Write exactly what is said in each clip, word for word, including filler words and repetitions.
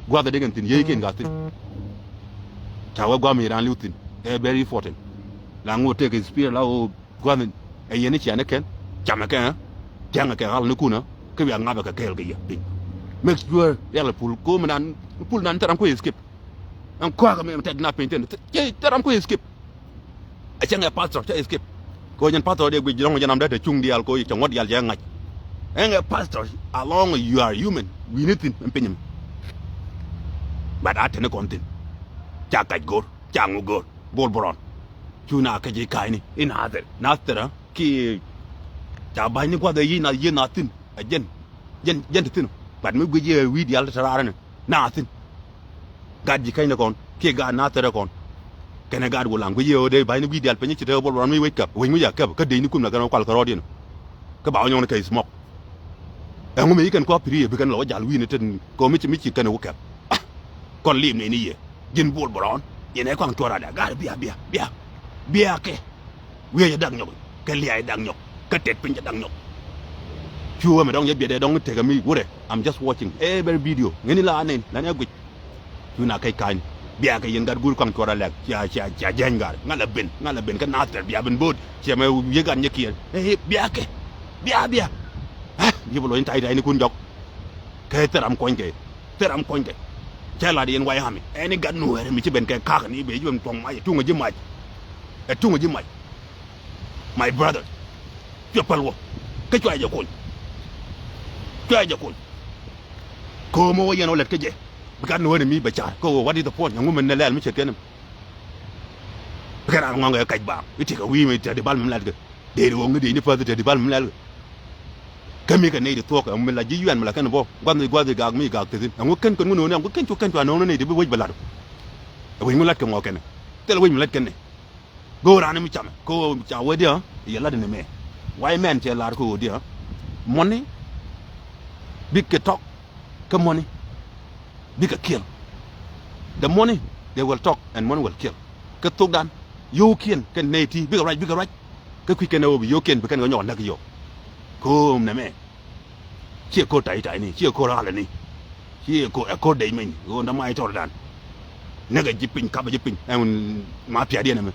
Gua̱th ɛ dee kɛn thi̱n, yiey kɛn ga̱ thi̱n. Ca wee gua̱a̱m iran li̱w thi̱n. Ɛ very important. La ŋot tek experience la ɣöö gua̱a̱th ɛ yɛn i̱ cianɛ kɛn. Camɛ kɛn, tiaŋɛ kɛ ɣal ni kun kä bia ŋapɛ kɛ kɛɛl kɛ yɛ piny. Make sure rial pul ko̱o̱m nan, pul nan thɛram kuec skip. Ɛn kɔakä mi tɛt na piny thin, thɛram kuec skip. A cäŋ ɛ pastor cä skip. Ko jɛn pastor de guic jɔŋ jɛn am dee te cuŋ dial ko cɛ ŋuɔ̱t dial cɛ ŋa̱c. Ɛn ɛ pastor, alɔŋ, you are human. Wi̱ni thi̱n ɛn piny mi. But a teni kɔn thi̱n. Ca kac go̱r, ca ŋu go̱r. Bol Bron. Cu na kɛ ji̱ ka̱cni i̱ Nathir, Nathir, ɛ? Ki ca ba̱ny ni gua̱th ɛ yic na yieth na thi̱n. Ɛ jɛn, jɛn, jɛn ti thi̱n. But mi guic yɛ wi̱i̱ dial te raar ɛn na thi̱n. Gat ji̱ kɛny ni kɔn kiɛ gat Nathir ɛ kɔn. Kɛnɛ gat Wulaŋ guic yɛ ɣöö dee ba̱ny ni gui̱i̱ dial piny ci te Bol Bron mi wec käp, wec mi ya käp kä dec ni kum na kɛn wä kual kärɔɔdiɛn. Kä ba wä nyɔk ni kɛ smɔk. Ɛŋu mi ci kɛn kɔak pi̱ri ɛ bi kɛn lɔ wä jal wi̱i̱ni tin kɛ mi ci, mi ci kɛn wä kɛp. Ah, kɔn lim nɛy ni yɛ. Ji̱n Bol Bron, yɛn ɛ kɔaŋ cuɔr ada, gat bia, bia, bia. Bia kɛ. Wi̱i̱ jɛ dak nyɔk, kɛ lia̱a̱ jɛ dak nyɔk, kɛ tɛt piny jɛ dak nyɔk. Cu wee mɛ dɔ̱ŋ jɛ biɛt ɛ dɔ̱ŋ tekɛ mi wurɛ. I'm just watching every video. Ŋäni la nɛn, la nɛ guic. Cu na kɛc ka̱ny. Bia kɛ yɛn gat guur kɔaŋ cuɔr alɛk. Cia, cia, cia jɛny gar. Ŋa̱l a ben, ŋa̱l a ben kä Nathir bia ben bo̱o̱t. Cia mɛ wi̱i̱ gat nyɛ kiɛn. Ɛ, bia kɛ. Bia, bia. Ɛ, bi bɛ lo̱ny tay tay ni kun jɔk. Kɛ thɛram kuɔ̱nykɛ. Thɛram kuɔ̱nykɛ. Cɛ lat yɛn way ami. Ɛn i̱ gat Nuɛɛri mi ci ben kɛ ka̱k ni ben ci ben tuɔ̱ŋ mac, ɛ tuŋ ji̱ mac. Ɛ tuŋ ji̱ mac. My brother. Cuɛ päl wä. Kä cua jɛ kuny. Cua jɛ kuny. Ko̱o̱m wä yɛn wä lät kä jɛ. Bi gat Nuɛɛri mi bɛ car. Kä wä, what is the point? Ɛŋu min nɛ lɛl mi ce̱tkɛn ɛm? Bi kɛn ran ŋɔ̱ŋ kɛ kac baaŋ. I̱ ti kɛ wi̱i̱ mi tɛt di bal mi lɛl kɛ. Dee di ɣɔ̱ŋ ni dee ni päth tɛt di bal mi lɛl kɛ. Kä mi kɛ nɛy ti thuɔ̱k ɛm mi la ji̱ yuɛn mi la kɛn bä. Gua̱th ni gua̱th ni gak mi gak thi̱thi̱n. Ɛŋu kɛn kɛn ŋun ɣöö ni ɛŋu kɛn cu kɛn cua nööŋ ni nɛy ti bi wec bɛ lat. Ɛ wec ŋu lat kɛ ŋɔɔk kɛn ɛ? Thilɛ wec mi lat kɛn ɛ. Go̱o̱r raan mi camɛ. Kä ɣöö ca wee diɛ, yɛ lat ni mɛ. Why mɛn cɛ lar kä ɣöö diɛ? Mɔni. Bikɛ tɔk. Kä mɔni. Bikɛ kiɛl. The money, they will talk and money will kill. Kä thokdan. Yio̱o̱kiɛn kɛn nɛy ti bikɛ ruac, bikɛ ruac. Kä kui̱c kɛn ɛ ɣöö bi yio̱o̱kiɛn bi kɛn kɛ nyɔk näk yio̱o̱k. Ko̱o̱m nɛmɛ. Ciɛ ko̱r tay tay ni, ciɛ ko̱r ɣalɛ ni. Ciɛ ko̱r, ɛ ko̱r dec meny ɣöö nda mac tɔrdan. Näkɛ ji̱ piny, kapɛ ji̱ piny. Ɛn ma pia̱diɛn ɛmɛ.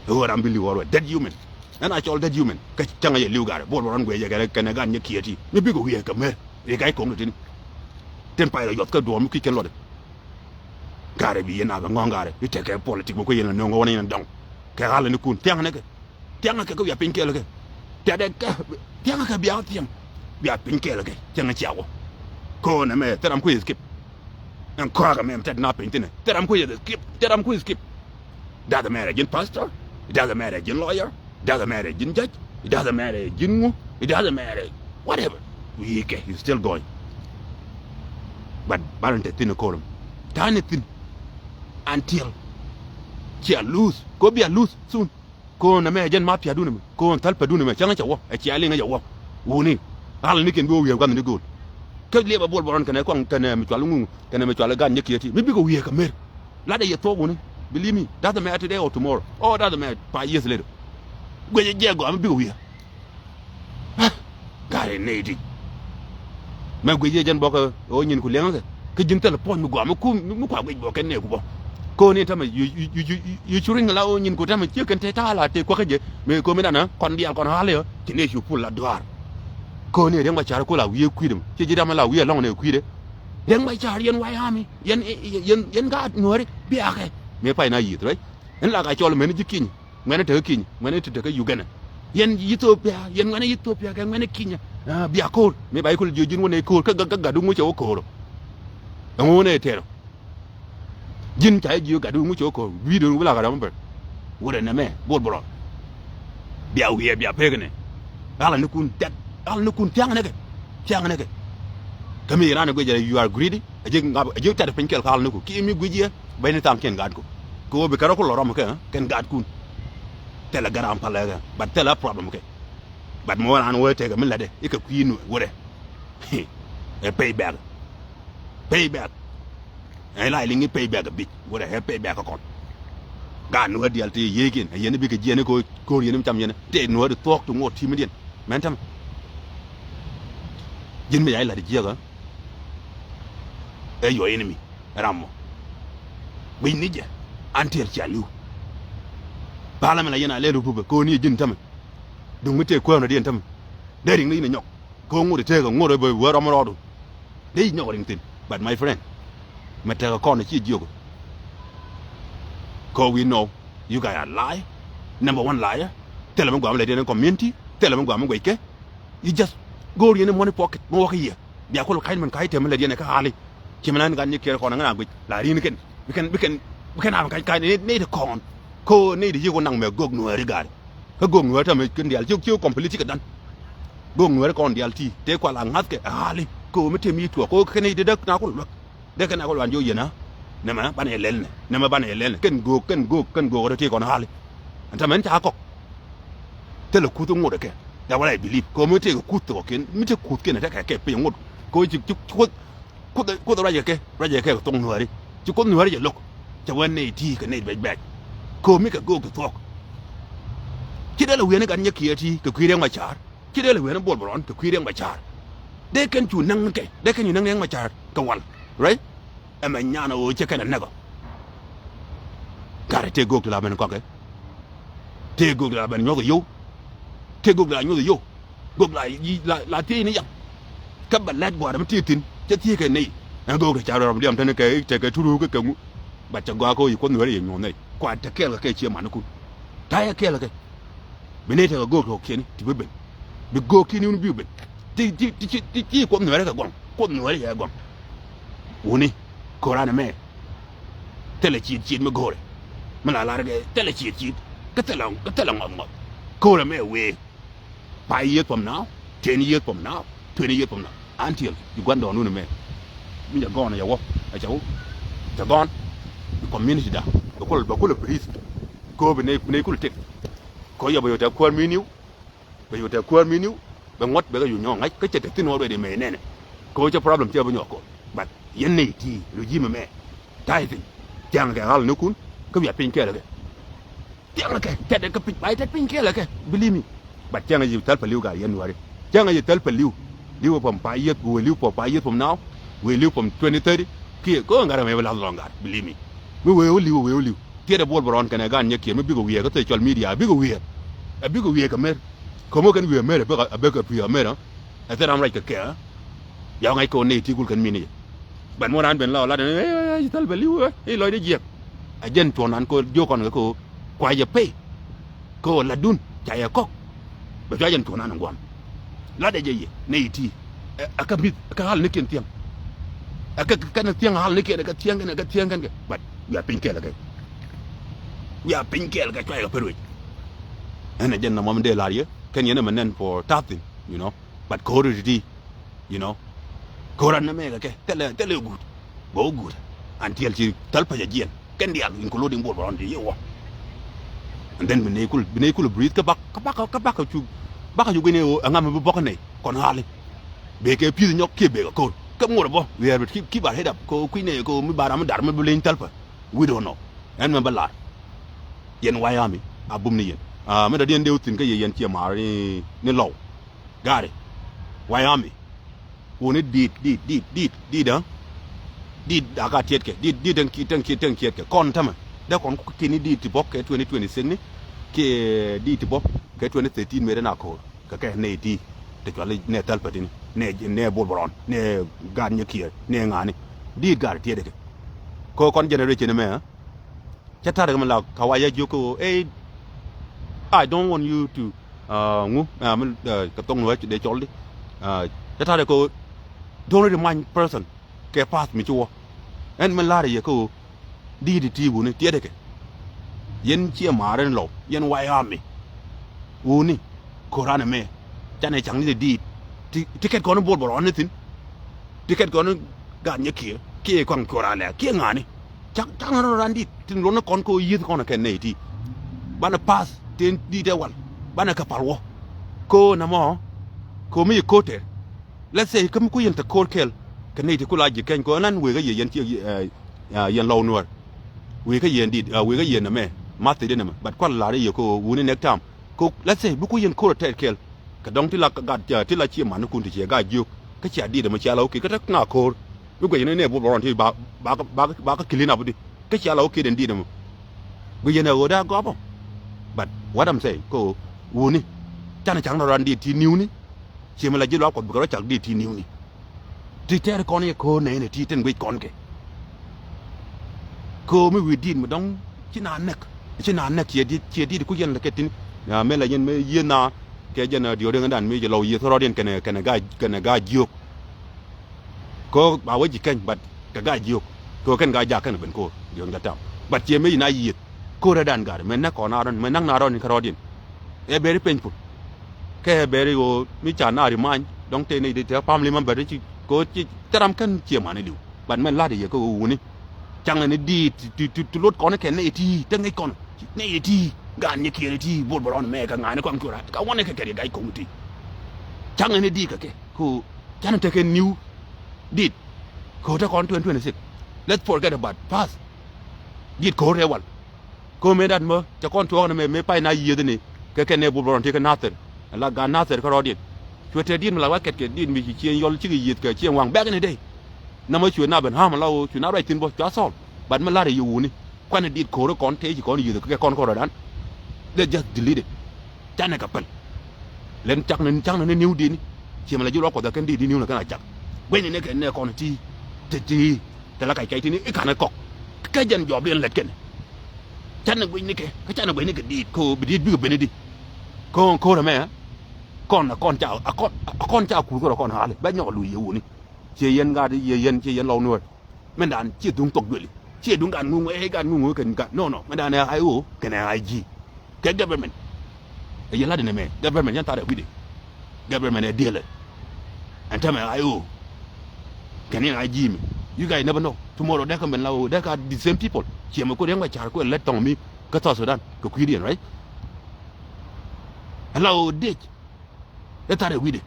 Ɣöö ram bi li̱w ɣɔr wɛ dead human. Ɛn a cɔl dead human. Kä cäŋ a yɛ li̱w garɛ Bol Bron guiɛ yɛ kɛnɛ, kɛnɛ gan nyɛ kiɛ ti mi bikɛ wiee kɛ mer. Ri ga̱c ko̱ŋ ti tin. Tin pay rɔ yuɔth kä duɔ̱ɔ̱m mi kui̱c kɛn luɔt. Garɛ bi yɛn a bɛ ŋɔ̱ŋ garɛ i̱ tekɛ politik bä kuɛ yɛn a nöŋ ɣɔw ni yɛn a dɔŋ. Kɛ ɣalɛ ni kun thia̱ŋ ni kɛ. Thia̱ŋ kɛ kä bia piny kɛɛl kɛ. Tɛt ɛ kɛ thia̱ŋ kɛ bia thia̱ŋ. Bia piny kɛɛl kɛ thia̱ŋ cia wä. Ko̱n ɛmɛ thil ram kui̱ skip. Ɛn kɔak ɛmɛ tɛt na piny thinɛ thil ram kui̱ skip. Thil ram kui̱ skip. Doesn't matter ji̱n pastor. It doesn't matter ji̱n lawyer. It doesn't matter ji̱n judge. It doesn't matter ji̱n ŋu. It doesn't matter whatever. Wi̱i̱ kɛ is still going. But balance thin korum. Tani thin. Until cia lose. Ko bia lose soon. Ko̱o̱n ɛmɛ jɛn ma pia̱dun ɛmɛ. Ko̱o̱n thäl pädun ɛmɛ cäŋ cɛ wä. Ɛ cia liŋ cɛ wä. Wuni. Ɣal ni kɛn bi wä wi̱i̱ gua̱th ni go̱o̱l. Kä liɛp ɛ Bol Bron kɛnɛ kɔaŋ kɛnɛ mi cual ŋuŋ kɛnɛ mi cual gan nyɛ kiɛ ti mi bikɛ wi̱i̱ kɛ mer. Lat ɛ yɛ thuɔ̱k wuni. Believe me, doesn't matter today or tomorrow. Oh, doesn't matter five years later. Guecɛ jiɛ gɔaa mi bikɛ wi̱i̱. Gari ney ti. Mɛ guic yɛ jɛn bɔkɛ ɣöö nyin ku liɛŋkɛ. Kä ji̱n thil puɔ̱ny mi gɔaa mi ku mi kua guic bɔkɛ nɛɛku bɔ. Ko̱n in tämɛ yu, yu, yu, yu, yu cu riŋ la ɣöö nyin ku tämɛ ciek kɛn te ta̱a̱ la te kuäkä jɛ. Mëë ko̱mi danä kɔn diaal kɔn ɣa̱l yɛ ci nɛy cu pul la duaar. Ko̱n in riɛŋ ba ca̱r ku la wi̱i̱ kui̱dɛ. Ci ji̱ damɛ la wi̱i̱ ɛlɔ̱ŋ nɛɛ kui̱dɛ. Riɛŋ ba ca̱r yɛn White Army yɛn, yɛn, yɛn gaat Nuääri biakɛ. Mëë pay na yiëth rɛy. Ɛn la ka cɔl mɛn ji̱ ki̱ny. Ŋuɛ̈ni tekä Kenya, ŋuɛ̈ni tekä Uganda. Yɛn Ethiopia, yɛn ŋuɛ̈ni Ethiopia kɛ ŋuɛ̈ni Kenya. Ah, bia ko̱r. Mi ba ikul jiö ji̱n wä nɛ ko̱r kä gat, gat, gat duŋ wä cɛ wä ko̱r. Ɛŋu wä nɛ tɛr. Ji̱n ca jiö gat duŋ wä cɛ wä ko̱r. Video wä la gat dɔm bär. Wä rɛ nɛ mɛ Bol Bron. Bia wiɛ bia pek nɛ. Ɣalä ni kun tɛt. Ɣalä ni kun thiaŋ nɛ kɛ. Thiaŋ nɛ kɛ. Kä mi ran guic jɛ, you are greedy. A ji̱ ŋap, a ji̱ tɛt piny kɛl kal ni ku. Ki mi guic yɛ, bɛny ni thaŋ kiɛn gaat ku. Kɛ ɣöö bi kɛ rɔ ku lɔ rɔm kɛ, kɛn gaat kun. Thilɛ gɛr an palɛ kɛ, but thilɛ problem kɛ. But mɔ ran wee tekɛ mi lätdɛ, ikɛ kui̱ nu wurɛ. Ɛ pay back. Pay back. Ɛ la iliŋ i̱ pay back a bic, wurɛ ɛ pay back kɛ kɔn. Gaat ni wee diaal ti yiëëkiɛn, ɛ yɛn i̱ bikɛ jiɛn i̱ ko̱, ko̱r yɛn i̱ cam yɛn, tëë nuɔ̱ɔ̱ri thuɔ̱k ti ŋuɔt ti̱mi̱diɛn. Mɛn tämɛ. Ji̱n mi ca i̱ la̱t jiäkä. Ɛ your enemy. Ɛ ram mɔ. Guic ni jɛ. Until cia li̱w. Parliament la yɛn a lɛl rupupɛ ko̱ ni jɛ ji̱n tämɛ. Duŋ mi tëë kuäär nɔ diɛn tämɛ. Dee riŋ ni yɛn ɛ nyɔk. Ko̱ ŋot ɛ tëëkɛ ŋot ɛ bɛ wä rɔm rɔɔdu. Dee yi nyɔk riŋ thi̱n. But my friend, mɛ tekɛ kɔn ɛ ci jiök. Ko̱ we know you guys are lie. Number one liar. Thilɛ mi guam lɛ diɛn community. Thilɛ mi guam mi guɛckɛ. You just go̱o̱r yɛn in money pocket mi wä kä yɛ. Bia kul ka̱ny min ka̱ny tɛm mi lɛ diɛn ɛ kä hali. Ci mi nan gan ni kiɛr kɔn ŋän a guic la rin kɛn. Bi kɛn bi kɛn bi kɛn a mi ka̱ny ka̱ny ni ni ti kɔn. Ko ni ti yik wä naŋ mɛ gök nuääri gari. Kä gök nuääri tɛm mi kɛn dial ci ci complete ci kɛ dan. Gök nuääri kɔn dial ti te kual a ŋa̱th kɛ a hali. Ko mi tɛm yi tuɔ ko kɛn ni ti däk na kul luäk. Dee kɛn a kɔ luan jiɔ yɛn a. Nɛmɛ banɛ yɛ lɛl nɛ. Nɛmɛ banɛ yɛ lɛl nɛ. Kɛn go̱o̱k, kɛn go̱o̱k, kɛn go̱o̱k rɔ tëë kɔn a hali. Ɛn tämɛ ɛn ca kɔk. Thilɛ kuth ŋot ɛ kɛ. That what I believe. Kɛ mi tëë kɛ kuth thok kɛn, mi tëë kuth kɛn ɛ tekɛ kɛ piny ŋot. Kɛ ci, ci, ci kuth, kuth, kuth ruacɛ kɛ, ruacɛ kɛ kɛ thok nuääri. Ci kuth nuääri jɛ lo̱k. Cɛ wee nɛy ti kɛ nɛy bɛc bɛc. Kɛ mi kɛ go̱o̱k ti thuɔ̱k. Ci dee lɛ wi̱i̱ni gat nyɛ kiɛ ti kɛ kui̱ riɛŋ ma ca̱a̱r. Ci dee lɛ wi̱i̱ni Bol Bɛrɔn kɛ kui̱ riɛŋ ma ca̱a̱r. Dee kɛn cu näŋ kɛ, dee kɛn cu näŋ riɛŋ ma ca̱a̱r kɛ wal. Right? Ɛmɛ nyan ɣöö cɛ kɛn ɛ näk ɔ. Gat ɛ tëë göök ti la ben kɔkɛ. Tëë göök ti la ben nyuɔ̱th ɛ yio̱w. Tëë göök ti la nyuɔ̱th ɛ yio̱w. Göök la yi la la thiec ni yaŋ. Kä bɛ lɛt gua̱a̱r mi tëë thi̱n cɛ thiec kɛ nɛy. Ɛn göök ti ca rɔm diɛm tɛn kɛ tekɛ turu kɛ kɛ ŋu. Bat cɛ gɔaa kä ɣöö yi kuɔth nueeri yɛ nyuɔ̱th nɛy kua te kɛɛl kɛ kɛ cie man ikun. Ta̱yɛ kɛɛl kɛ. Bi nɛy tekɛ göök tɔ̱ kiɛni ti bi ben. Bi göök kiɛni wun bi ben. Ti ti ti ti ti kuɔth nueeri kɛ gɔŋ. Kuɔth nueeri yɛ gɔŋ. Wuni ko̱ran ɛmɛ. Thilɛ ciit ciit mi go̱o̱rɛ. Mi la lar kɛ thilɛ ciit ciit. Kä thilɛ kä thilɛ ŋɔth ŋɔth. Ko̱r ɛmɛ wee. Five years from now, ten years from now, twenty years from now. Until Uganda ɔn wun ɛmɛ. Mi jɛ gɔn ɛ jɛ wä ɛ jɛ wä. Jɛ gɔn. Bi community da bɛ kul bɛ kul ɛ breathe. Ko̱r bi nɛy nɛy kul tek. Ko̱r yɛ bɛ yot ɛ kuäär mi niw. Bɛ yot ɛ kuäär mi niw bɛ ŋuɔ̱t bɛ kɛ yut nyɔk ŋa̱c kä cɛ te thi̱n already mɛ nɛnɛ. Kɛ ɣöö cɛ problem cɛ bi nyɔk ko̱r. But yɛn nɛy ti regime mɛ ta̱y thi̱n. Thiaŋ kɛ ɣal nikun kä bia piny kɛɛl kɛ. Thiaŋ kɛ tɛt kɛ piny ba yɛ tɛt piny kɛɛl kɛ believe me. But thiaŋ yi thäl pɛ li̱w gal yɛn nuäri. Thiaŋ yi thäl pɛ li̱w. Li̱w from five years, we live for five years from now. We live from twenty thirty. Kiɛ ko̱ ŋa̱r ɛmɛ bi lath lɔŋ gal believe me. Mi wee wä li̱w wee wä li̱w. Tiɛt ɛ Bol Bɛrɔn kɛnɛ gan nyɛ kiɛ mi bikɛ wiee kä social media a bikɛ wiee. A bikɛ wiee kɛ mer. Ko̱mä kɛn wiee mer a bikɛ a bikɛ pi̱i̱ a mer a. Ɛ thil ram ruac kɛ kɛ a. Bia ŋa̱c kɛ ɣöö nɛy ti kul kɛn min i̱. Bɛn muɔ̱n raan ben la ɔ lat ɛn ɛ thil bɛ li̱w ɛ i̱ lɔcdɛ jiɛk. Ɛ jɛn cuɔ̱n an kɛ ɣöö jiök kɔn kɛ kɛ ɣöö kuacɛ pay. Kɛ ɣöö latdun ca yɛ kɔk. Bɛ cua jɛn cuɔ̱n an in gua̱n. Latdɛ jɛ yɛ nɛy ti. Ɛ kä mi̱th ɛ kä ɣal ni kiɛn thiäŋ. Ɛ kä kɛn thiäŋ ɣal ni kiɛn ɛ kä thiäŋ kɛn ɛ kä thiäŋ kɛn kɛ. But wiaa piny kɛɛl ɛ kɛ. Wiaa piny kɛɛl ɛ kɛ cua yɛ kɛ pär wec. Ɛn ɛ jɛn nɔmɔ mi dee la̱r yɛ kɛn yɛn ɛmɛ nɛn puɔ ta̱thi̱n, you know. But ko̱r iti ti, you know. Ko̱r an nɛmɛ kɛ kɛ thilɛ thilɛ guut. Bɛ wä guut. Until ci thäl pec a jiɛn kɛn diaal including Bol Bɛrɔn ti yɛ wä. And then bi nɛy kul bi nɛy kul breathe kä bak kä bak kä bak kä cuk. Bak kä cuk in ɛ ɣöö ɛŋa mi bi bɔk kä nɛy kɔn ɣali. Bekɛ pi̱th nyɔk kiɛ bekɛ ko̱r kä ŋot ɛ bä wiɛɛr bi keep keep our head up kɛ ɣöö kui̱ nɛy kɛ ɣöö mi ba ram mi dar mi bi leny thäl pec. We don't know. Ɛn mɛ bä lar. Yɛn White Army a bum ni yɛn. A mi dɔ̱diɛn dee wä thi̱n kä yɛ yɛn ciɛ ma̱a̱r ni ni lɔw. Gari. White Army. Wuni diit diit diit diit diit a. Diit a ka tiɛtkɛ diit diit täŋ kiɛt täŋ kiɛt täŋ kiɛtkɛ kɔn tämɛ. Dee kɔn kuk ti̱n ni diit ti bɔk kɛ twenty twenty six ni. Kiɛ diit ti bɔk kɛ twenty thirteen mëë dee na ko̱o̱r. Kɛ kɛ nɛy ti te cuali nɛ thäl pätini nɛ nɛ Bol Bɛrɔn nɛ Gat Nyɛ Kiɛɛr nɛ ŋa̱ni. Diit gat tiɛt kɛ kɛ kɔn generation mɛ. Cä ta̱rɛ kɛ mi la ka wa ya jiök kɛ ɣöö ey. I don't want you to ŋu mi kɛ thok ni wec dee cɔl di. Cä ta̱rɛ kɛ ɣöö don't remind person kɛ path mi ci wä. Ɛn mi la̱rä yɛ kä ɣöö di̱i̱t ti wuni tiɛtdɛ kɛ. Yɛn ciɛ ma̱a̱r ɛn lɔw yɛn White Army. Wuni ko̱ran ɛmɛ canɛ ca̱ŋ ni ti di̱i̱t ti kɛt kɔn i̱ Bol Bɛrɔn ni thi̱n. Ti kɛt kɔn i̱ Gat Nyɛ Kiɛɛr kiɛ kɔaŋ ko̱ran lɛ kiɛ ŋa̱a̱ni. Cak cak na rɔ ran di̱i̱t tin luɔ̱n ni kɔn ko̱ yi̱th kɔn ɛ kɛn nɛy ti. Banɛ path tin di̱i̱t ɛ wal banɛ kɛ pal wä. Ko̱ nɛmɔ ko̱ mi yi ko̱tɛr. Let's say kä mi ku yɛn te ko̱r kɛl kɛ nɛy ti ku la ji̱ kɛny kɛ ɣän wëë kä yɛ yɛn ci yɛn lɔw nuäär. Wëë kä yɛn di̱t wëë kä yɛn nɛmɛ math thiecdä nɛmɛ but kual la̱r i̱ yɛ kä ɣöö wuni next time. Kä let's say bi ku yɛn ko̱r a tɛɛt kɛl kɛ dɔ̱ŋ ti la gat ti la ciɛ manikun ti ciɛ gat jiök kä cia di̱t ɛmɛ cia la wä ki̱ kä te ŋa ko̱r. Guic ni nɛ Bol Bɔrɔn ti ba, ba, ba, ba kä clean up di. Kä cia la wä kiɛ den dit ɛmɔ. Guic yɛn ɛ ɣöö daa gɔpɔ. But what I'm saying, kɛ ɣöö wuni. Canɛ cak ni rɔ ran dit ti niwni. Ciɛ mi la ji̱ luaak Kuɔth bikɛ rɔ cak dit ti niwni. Ti tɛɛr kɔn yɛ ko̱o̱r nɛy ni ti tin guic kɔn kɛ. Ko̱o̱r mi wi̱i̱ dit mi dɔ̱ŋ ci na näk. Ci na näk ciɛ dit, ciɛ dit ku yɛn lɛ kɛ tin. Ya, mëë la yɛn mëë yieth na kɛ jɛn, a, diɔ̱ɔ̱k riɛŋdan mi jɛ lɔw yieth rɔɔdiɛn kɛnɛ, kɛnɛ gaa, kɛnɛ gaa jiök. Kɛ ɣöö ba wä ji̱ keny, but kɛ gaa jiök. Kɛ ɣöö kɛn gaa jak kɛn ben ko̱o̱r, diɔ̱ɔ̱ŋ jɛ tɛm. But ciɛ mëë yi na yieth. Ko̱o̱r ɛ dan gat, mɛ näk kɔn a rɔn, mɛ näk na rɔn kɛ rɔɔdiɛn. Ɛ very painful. Kɛ ɛ very ɣöö mi ca na remind, dɔ̱ŋ tëë nɛy ti tëë family member ti ci, kɛ ɣöö ci, thil ram kɛn ciɛ man i̱ li̱w. But mɛn la̱t i̱ yɛ kɛ ɣöö wuni. Cäŋ ni diit ti, ti, ti, ti lot kɔn kɛ nɛy ti, te ŋäc kɔn. Nɛy ti, gaat nyikiɛn ti, Bol Bɔrɔn mɛ kɛ ŋa̱a̱n kɔn kuɛ rat. Ka wanɛ kɛ kɛ ri ga̱c ko̱ŋ ti. Cäŋ ni diit kɛ kɛ, kɛ ɣöö canɛ tekɛ niw diit. Kɛ ɣöö te kɔn twenty twenty-six. Let's forget about past. Diit ko̱r rɛw wal. Ko̱r mëë dat mä cɛ kɔn tuɔɔk ni mëë, mëë pay na yieth ni. Kɛ kɛn nɛ Bol Bɔrɔn ti kä Nathir. Ala gaat Nathir kä rɔɔdiɛn. Cuɛ tɛ diit mi la wa kɛt kɛ diit mi ci cieŋ yɔl cikɛ yieth kɛ cieŋ waŋ back in the day. Namä cuɛ na ben ham la ɣöö cuɛ na ruac thi̱n bä cua thɔl. But mi la̱rä yi wuni. Kuanɛ diit ko̱r kɔn tëë ci kɔn yieth kɛ kɔn kɔn rɔɔdan. They just delete it. Canɛ kɛ päl. Lɛn cak ni, cak ni ni niw di̱t ni. Ciɛ mi la ji̱ luaak Kuɔth ɛ kɛn di̱t ni niw ni kɛn a cak. Guɛcni ni kɛ nɛ kɔn ti, ti, ti, ti la kac kɛc ti ni i̱ kanɛ kɔk. Kä jɛn jɔɔp diɛn lɛt kɛn. Canɛ guɛcni kɛ, kä canɛ guɛcni kɛ di̱t, kɛ ɣöö bi di̱t bikɛ ben i̱di. Kɛ ɣöö ko̱r ɛmɛ, kɔn, a kɔn ca, a kɔn, a kɔn ca kuth kɛ rɔ kɔn ha̱li. Bɛ nyɔk luc yɛ wuni. Ciɛ yɛn gat, ciɛ yɛn, ciɛ yɛn lɔw nuɔ̱ɔ̱r. Mɛn dan ciɛ duŋ thok dueli. Ciɛ duŋ gat ŋuŋ, ɛ gat ŋuŋ kɛn gat. No, no. Mɛn dan ɛ I O kɛnɛ I G. Kɛ government. Ɛ yɛ lat in ɛmɛ. Government yɛn tharɛ wi̱dɛ. Government ɛ diɛlɛ. Ɛn tämɛ I O. Kɛn yɛn I G mi. You guys never know. Tomorrow dee kɛ mɛn la ɣöö dee ka the same people. Ciɛ mɛ ko̱r yɛn kɛ car kuɛ lät thɔŋ mi kä South Sudan. Kɛ kui̱diɛn, right? Ɛ la ɣöö dec. Ɛ tharɛ wi̱dɛ.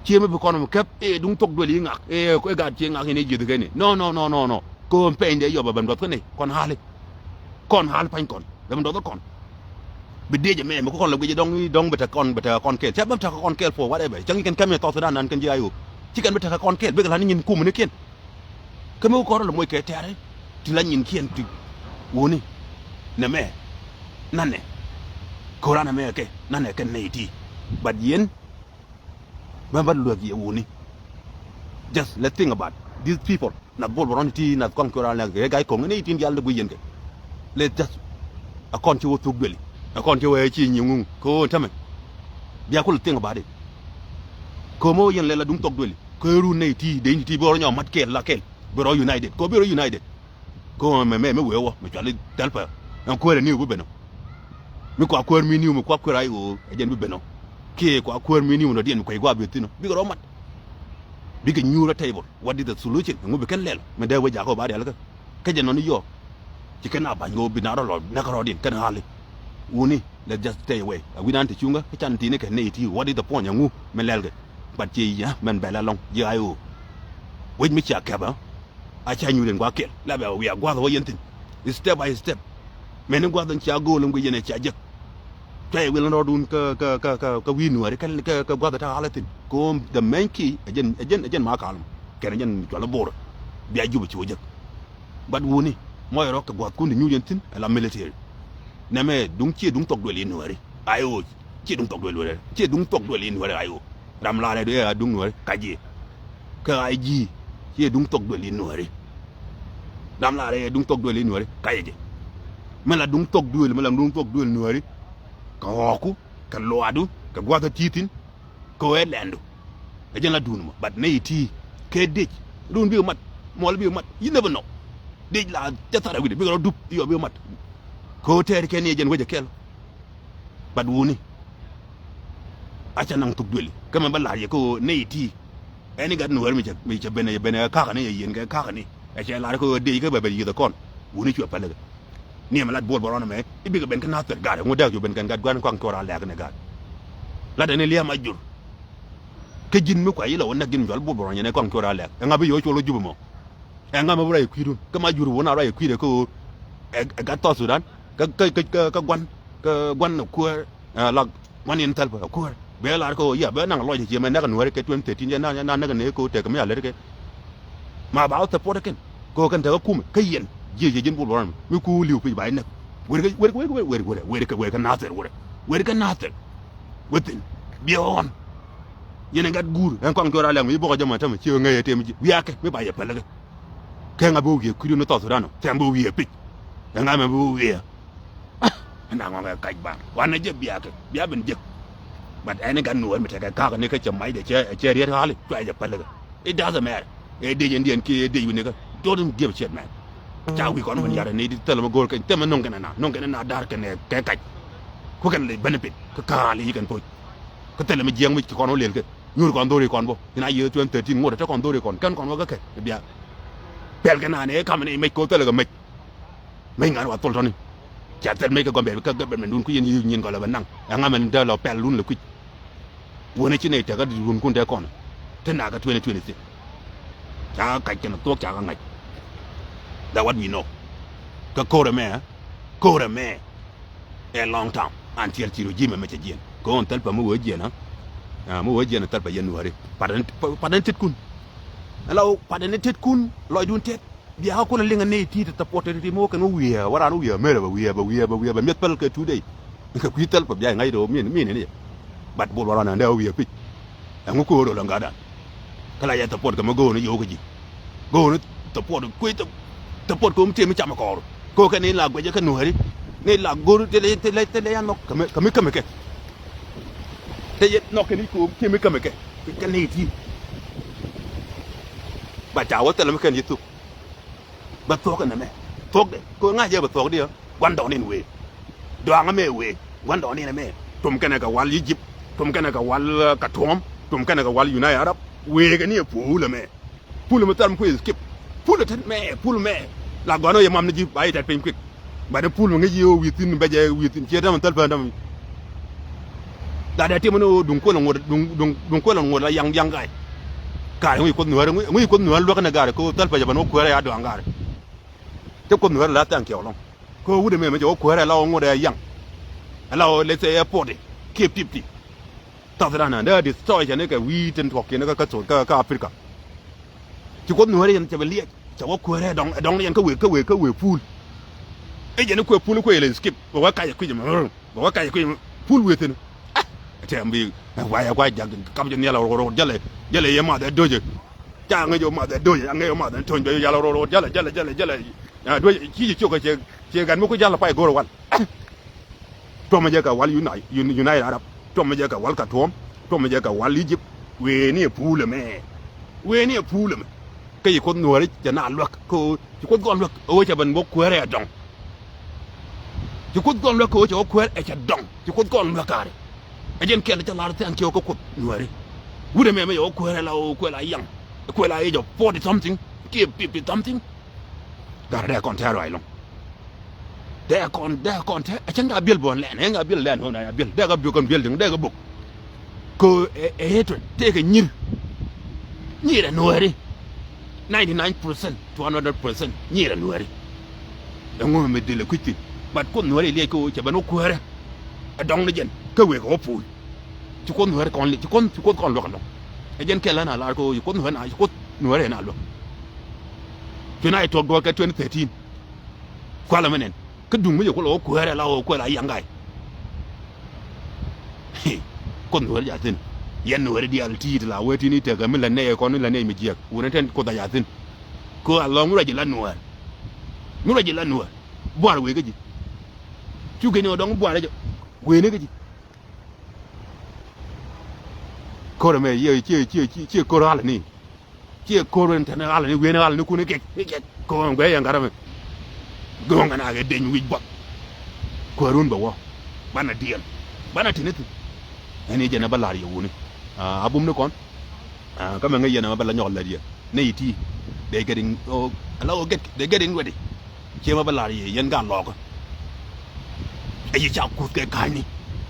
Ciɛ mi bi kɔn mi kɛp ɛ duŋ thok duel yi ŋak ɛ ɛ gat ciɛ ŋak in ɛ jieth kɛn ni. No, no, no, no, no. Ko̱o̱m pɛny dee yɔp ɛ ben duɔth kä ni kɔn hali. Kɔn hali pany kɔn bɛ ben duɔth kä kɔn. Bi diec ɛmɛ mi kä kɔn lɛ guic dɔŋ dɔŋ bi tek kɔn bi tek kɔn kɛɛl. Cɛ ben tek kɔn kɛɛl for whatever. Cäŋ kɛn kɛm in South Sudan nan kɛn ji̱ I O. Ci kɛn bi tek kɔn kɛɛl bikɛ la̱t ni nyin kum ni kiɛn. Kä mi wä kɔrä lɛ moc kɛ tɛ̈ri ti la nyinkiɛn ti wuni. Nɛmɛ nanɛ ko̱ran ɛmɛ kɛ nanɛ kɛn nɛy ti. But yɛn mɛ bä luek yɛ wuni. Just let's think about these people. Nath Bol Bɔrɔn ti nath kɔŋ ko̱ran lɛ kɛ ga̱y ko̱ŋ nɛy ti dial ni guic yɛn kɛ. Let's just a kɔn ci wä thuk dueli a kɔn ci wä ci nyiŋuŋ kɛ ɣöö tämɛ. Bia kul think about it. Ko̱mä wä yɛn lɛ la duŋ thok dueli. Kɛ run nɛy ti dee ni ti bi rɔ nyɔk mat kɛɛl la kɛɛl bi rɔ united kɛ bi rɔ united. Kɛ mɛ mɛ mɛ wee wä mɛ cuali thɛl pɛ ɛn kuäär ɛ niw bi ben ɔ. Mi kua kuäär mi niw mi kua kuäär ay ɣöö ɛ jɛn bi ben ɔ. Kiɛ kua kuäär mi niw nɔ diɛn mi kuec gua̱a̱ bi thi̱n ɔ bikɛ rɔ mat. Bikɛ nyuur ɛ table. What is the solution? Ɛŋu bi kɛn lɛl mɛ dee wee jakä ɔ ba rialikä. Kä jɛ nɔni yɔɔ ci kɛn a ba̱ny ɣöö bi na rɔ lɔ näk rɔɔdiɛn kɛn ɣali. Wuni. Let's just stay away. A wi̱dan ti cuŋä kä can ti̱ni kɛ nɛy ti what is the point ɛŋu mi lɛlkɛ. But ci yä mɛn bɛl ɛlɔ̱ŋ ji̱ ay ɣöö wec mi cia kɛpä. A ca nyuur in gua̱a̱k kɛl la bɛ wiaa gua̱a̱th wä yɛn thi̱n. Step by step. Mɛn in gua̱a̱th in cia go̱o̱l in guic yɛn ɛ cia jek. Cuayɛ wil in rɔɔdun kä kä kä kä wi̱i̱ nuääri kä kä gua̱a̱th in ta̱a̱ ɣalä thi̱n ko̱o̱m the main key ɛ jɛn ɛ jɛn ɛ jɛn ma kalum. Kɛn ɛ jɛn cual in bo̱o̱rä. Bia jup ci wä jek. But wuni muɔc rɔ kɛ gua̱thkun ti nyuuc yɛn thi̱n ɛ la military. Nɛmɛ duŋ ciɛ duŋ thok duel i̱ nuääri. Ay ɣöö ciɛ duŋ thok duel nuääri ciɛ duŋ thok duel i̱ nuääri ay ɣöö. Ram la rɛy duel a duŋ nuääri kac i̱. Kä ay ji̱ ciɛ duŋ thok duel i̱ nuääri. Ram la rɛy a duŋ thok duel i̱ nuääri kac i̱ jɛ. Mɛ la duŋ thok duel mɛ la duŋ thok duel nuääri. Kɛ ɣɔɔku kɛ luaadu kɛ gua̱th a ti̱i̱ thi̱n. Kɛ ɣöö ɛ lɛndu ɛ jɛn la duun mɔ but nɛy ti kɛ dec run bikɛ mat muɔl bikɛ mat. You never know. Dec la cɛ thar a wi̱dɛ bikɛ rɔ dup iɔ bikɛ mat. Kɛ ɣöö tɛɛri kɛn ni ɛ jɛn wec ɛ kɛl. But wuni a cɛ naŋ thuk dueli kä mɛ bä la̱r yɛ kɛ ɣöö nɛy ti. Ɛn i̱ gat nuäär mi cɛ mi cɛ ben ɛ ben ɛ kakä ni ɛ yieen kɛ kakä ni ɛ cɛ la̱r kɛ ɣöö dec kä bɛ ben yieth ɛ kɔn. Wuni cuɛ päl ɛ kɛ. Ni ɛmɛ lat Bol Bɔrɔn ɛmɛ i̱ bikɛ ben kä Nathir gaat ɛŋu dɛk cu ben kɛn gat gua̱n kɔaŋ cuɔr a lɛɛk ni gaat. Lat ɛn i̱ liɛm a jur. Kä ji̱n mi kua i̱ lɛ wä näk ji̱n mi cual Bol Bɔrɔn yɛn ɛ kɔaŋ cuɔr a lɛɛk ɛŋa bi yio̱w col wä Jubɛ mɔ. Ɛŋa mɛ bi ruac kui̱dun kä ma jur wä na ruac kui̱dɛ kä ɣöö ɛ gat South Sudan kä kä kä kä gua̱n kä gua̱n ɛ kuäär. Ɛ la man in thɛl bä kuäär bɛ lar kɛ ɣöö ya bɛ naŋ lɔc cie mɛ näk nuääri kɛ twenty thirteen jɛ na na näk ni kɛ ɣöö tɛk mi a lät kɛ. Ma ba wä support kɛn kɛ ɣöö kɛn tekɛ kumɛ kä yɛn jiɛ jiɛ ji̱n Bol Bol Rɔn mi ku li̱w pic ba inäk. Wer kɛ wer kɛ wer kɛ wer kɛ wer kɛ wer kɛ wer kɛ nathir wer wer kɛ nathir. Within biɛ ɣɔn. Yɛn ɛ gat guur ɛn kɔaŋ cuɔr a lɛŋ mi bɔkɔ jɛ ma tämɛ ci ɣä ŋäc ɛ tëë mi ji̱ wiakɛ mi ba yɛ päl kɛ. Kɛ ŋa bi wä wiee kui̱du ni South Sudan ɔ tɛm bi wä wiee pic. Ɛ ŋa mɛ bi wä wiee. Ɛn da̱ŋ ɣɔ̱ŋ ɛ kac ba wanɛ jɛ biakɛ bia ben jek. But ɛn i̱ gat nuɔɔr mi tekɛ ka̱kä ni kä cɛ macdɛ cɛ cɛ riet ɣa̱li cuayɛ jɛ pälikä. It doesn't matter. Ɛ dec ɛn diɛn kiɛ ɛ dec wi̱nikä. Don't give a shit, man. Ca wi̱i̱ kɔn wän yar ɛn i̱ di thilɛ mi go̱o̱r kɛn thilɛ mi no̱ŋ kɛn ɛna no̱ŋ kɛn ɛna da̱r kɛn ɛ kɛ kac. Ku kɛn lɛ benefit kä ka̱a̱li yi kɛn poc. Kä thilɛ mi jiɛŋ mi ci kɔn wä lel kɛ nyuur kɔn dho̱ri kɔn bä. Ina yiëë twenty thirteen ŋot ɛ te kɔn dho̱ri kɔn kɛn kɔn wä kä kɛ bia. Pɛl kɛ naan ɛ kam ni mec kɛ wä thilɛ kɛ mec. Mec ŋa̱n wa thol tɔ̱ni. Ca thil mec kɛ Gambɛl kä government dun kui̱ yɛn yi nyin gɔlɛ bɛ naŋ. Ɛŋa mɛn dee lɔ pɛl lun lɛ kui̱c. Wänä ci nɛy tɛk kä run kun te kɔn. Te nakä twenty twenty-six. Ca kac kɛn thuɔk ca kä ŋa̱c. That what we know. Kä ko̱r ɛmɛ, ko̱r ɛmɛ. Ɛ long time until ci regime ɛmɛ cɛ jiɛn. Kɛ ɣän thäl pɛ mi wee jiɛn a. Mi wee jiɛn a thäl pɛ yɛn nuääri. Patdɛn, patdɛn tetkun. Ɛn la wä patdɛn tetkun lɔcdun tet. Bia kä kulɛ liŋ ɛ nɛy ti̱i̱t ɛ support ɛ ti mi wä kɛn wä wiee wä raan wä wiee America bɛ wiee bɛ wiee bɛ wiee bɛ mi̱eth päl kɛ two day. Kɛ kui̱ thäl pɛ bia ŋa̱c rɛw min min ni jɛ. But Bol Bol Rɔn ɛn dee wä wiee pic. Ɛŋu ko̱o̱r rɔ lɛ ŋa̱dan. Kä la yɛ support kɛ mi go̱o̱r ni yio̱w kä ji̱. Go̱o̱r ni support kui̱ support kɛ wä mi tëë mi cam ɛ kɔɔr. Ko̱o̱r kɛ ni la guɛcä kä nuääri. Ni la go̱o̱r thilɛ thilɛ thilɛ ya nhɔk kɛ mi kɛ mi kɛ mi kɛ. Te yɛ nhɔk kɛ ni ko̱o̱r tëë mi kɛ mi kɛ. Kɛ ni ti. Ba ca wä thilɛ mi kɛn yɛ thuk. Bɛ thuɔ̱k ɛn ɛmɛ thuɔ̱kdɛ kɛ ɣöö ŋa̱c jɛ bɛ thuɔ̱k diɛ. Gua̱ndɔɔŋ in wee duaŋ ɛmɛ wee gua̱ndɔɔŋ in ɛmɛ. Tom kɛnɛ kɛ wal Egypt, tom kɛnɛ kɛ wal, uh, Katuɔm, tom kɛnɛ kɛ wal United Arab. Wee kɛ ni ɛ puul ɛmɛ. Puul ɛmɛ thɛl mi kui̱ skip. Puul ɛ tɛt mɛ puul mɛ. La gɔ̱a̱n ɣöö yɛ mam ni ji̱ ba yɛ tɛt piny kuik. Bat ni puul mi ŋäc yi ɣöö wi̱i̱ thi̱n bɛ jɛ wi̱i̱ thi̱n ciɛ täämɛ thäl pään täämɛ. Lat ɛ tim ni ɣöö duŋ kuël ŋot duŋ duŋ duŋ kuël ŋot la yaŋ yaŋ ga̱a̱c. Kaar ŋuc kuoth nuäär ŋuc kuoth nuäär luäk ni ga̱a̱r kɛ ɣöö thäl pɛcɛ bän wä kuäär ɛ ya duaŋ ga̱a̱r. Cä kuoth nuäär la thank you lɔŋ. Kɛ ɣöö wut ɛmɛ mɛ cɛ wä kuäär ɛ la ɣöö ŋot ɛ yaŋ. Ɛ la ɣöö let's say ɛ forty kiɛ fifty. South Sudan ɛn dee destroy cɛ ni kɛ wi̱i̱ tin tuɔk kiɛn kä kä Africa. Ci kuoth nuäär yɛn cɛ bɛ liɛc cɛ wä kuäär ɛ dɔŋ ɛ dɔŋ ni yɛn kä wëë kä wëë kä wëë puul. Ɛ jɛn ni kuëë puul kuëë ilɛ skip bɛ wä kac ɛ kui̱c ɛmɛ. Bɛ wä kac ɛ kui̱c ɛmɛ puul wëë thi̱n. Ɛ tɛm bi ɛ guay ɛ guay jak kap jɛ nhial ɛ ro̱o̱t ro̱o̱t jälɛ jälɛ yɛ math ɛ do̱cɛ. Ca ŋäc ɛ math ɛ do̱cɛ ca ŋäc ɛ math ɛ töny bɛ yɛ yal ɛ ro̱o̱t ro̱o̱t jälɛ jälɛ jälɛ jälɛ. Ɛ duec ci jɛ ciök ɛ ciɛ ciɛ gat mi ku jal ɛ pay go̱r ɛ wal. Tuɔmɛ jɛ kɛ wal Uni- Uni- United Arab, tuɔmɛ jɛ kɛ wal Katuɔm, tuɔmɛ jɛ kɛ wal Egypt. Weni ɛ puul ɛmɛ. Weni ɛ puul ɛmɛ. Kä ci kuoth nuääri cɛ na luäk kä ɣöö ci kuoth gɔn luäk ɣöö cɛ ben bä kuäärɛ ɛ dɔŋ. Ci kuoth gɔn luäk kä ɣöö cɛ wä kuäär ɛ cɛ dɔŋ. Ci kuoth gɔn luäk kaarɛ. Ɛ jɛn kɛl cɛ lar thiaŋ kiɛ wä kä kuoth nuääri. Wut ɛmɛ mɛ cɛ wä kuäärɛ la ɣöö kuɛl a yaŋ. Kuɛl a age of forty something kiɛ fifty something. Gat dee kɔn tɛ̈r ruac lɔŋ. Dee kɔn dee kɔn tɛ̈r a cäŋ ka biɛl buɔ̱n lɛn ɛn ka biɛl lɛn ɣöö na biɛl dee ka biɛl dee ka biɛl di̱ŋ dee ka bok. Kɛ ɛ ɛ ɛ tuɔ̱c tëëkɛ nyir. Nyir ɛ nuääri. Ninety nine percent to hundred percent nyir ɛ nuääri. Ɛŋu mi dhil ɛ kui̱c thi̱n. But kuoth nuääri liɛc kɛ ɣöö cɛ ben wä kuäärä. Ɛ dɔŋ ni jɛn kä wëë kɛ wä puul. Ci kuoth nuääri kɔn ci kuoth ci kuoth kɔn luäk ɛlɔ̱ŋ. Ɛ jɛn kɛl ɣän a lar kɛ ɣöö ci kuoth nuääri na ci kuoth nuääri na luäk. Cuɛ na yɛ tuɔ̱k duɔ̱ɔ̱r kɛ twenty thirteen. Kualɛ mi nɛn kä duŋ mi jɛ kulɛ wä kuäärɛ la wä kuäärɛ a yaŋ ga̱a̱c. Kuoth nuääri jathin. Yɛn nuääri diaal ti̱i̱t la wee ti̱n i̱ tekɛ mi lät nɛy kɔn mi lät nɛy mi jiɛk wun ɛ tɛn kuoth a jathin. Kö a lɔ̱ŋ mi ruac ji̱ la nuäär. Mi ruac ji̱ la nuäär buar wee kä ji̱. Cu keni ɣä dɔ̱ŋ buar ɛ jɛ wee ni kä ji̱. Ko̱r ɛmɛ ciɛ ciɛ ciɛ ciɛ ko̱r ɣalɛ ni. Ciɛ ko̱r ɛn tɛn ɣalɛ ni wen ɣalɛ ni kun i̱ kɛk i̱ kɛk. Ko̱r ɛn guɛ yɛn gat ɛmɛ. Go̱o̱ŋ ɛn akɛ deny wi̱c buɔth. Kuäärun bɛ wä banɛ diɛl banɛ tini thi̱n. Ɛn i̱ jɛn ɛ bä la̱r yɛ wuni. A bum ni kɔn. Kä mɛ ŋäc yɛn ɛmɛ bä la nyɔk lät yɛ nɛy ti. They getting, oh, ala wä get they getting ready. Ciɛ mɛ bä la̱r yɛ yɛn gaat lɔɔkä. Ɛ yi ca kuth kɛ ka̱a̱cni.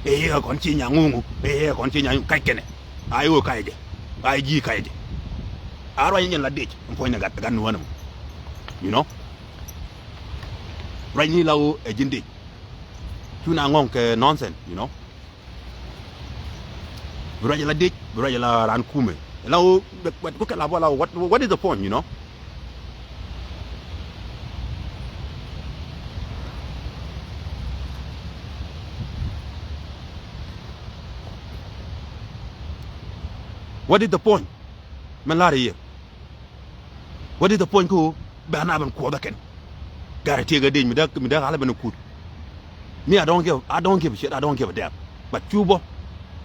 Ɛ yɛ kɔn ci nyaŋ ŋuŋu ɛ yɛ kɔn ci nyaŋ kac kɛnɛ. A i̱ wä kac jɛ a i̱ ji̱ kac jɛ. A ruac ni jɛn la dec ɛn puɔ̱nynɛ gat gat nuäänɛ mɔ. You know. Ruac ni la wä ɛ ji̱n dec. Cu na ŋɔ̱ŋ kɛ nonsense, you know. Bi ruac la dec bi ruac la raan kumɛ. La wä bɛ bɛ kukɛ la bɔ la wä what what is the point, you know. What is the point? Mɛn la̱r i̱ yɛ. What is the point kä ɣöö bɛ a na ben kuɔth ɛ kɛn? Gat ɛ tiek ɛ dec mi dee, mi dee ɣal ɛ ben ɛ kut. Mi, I don't give, I don't give a shit, I don't give a damn. But cu bä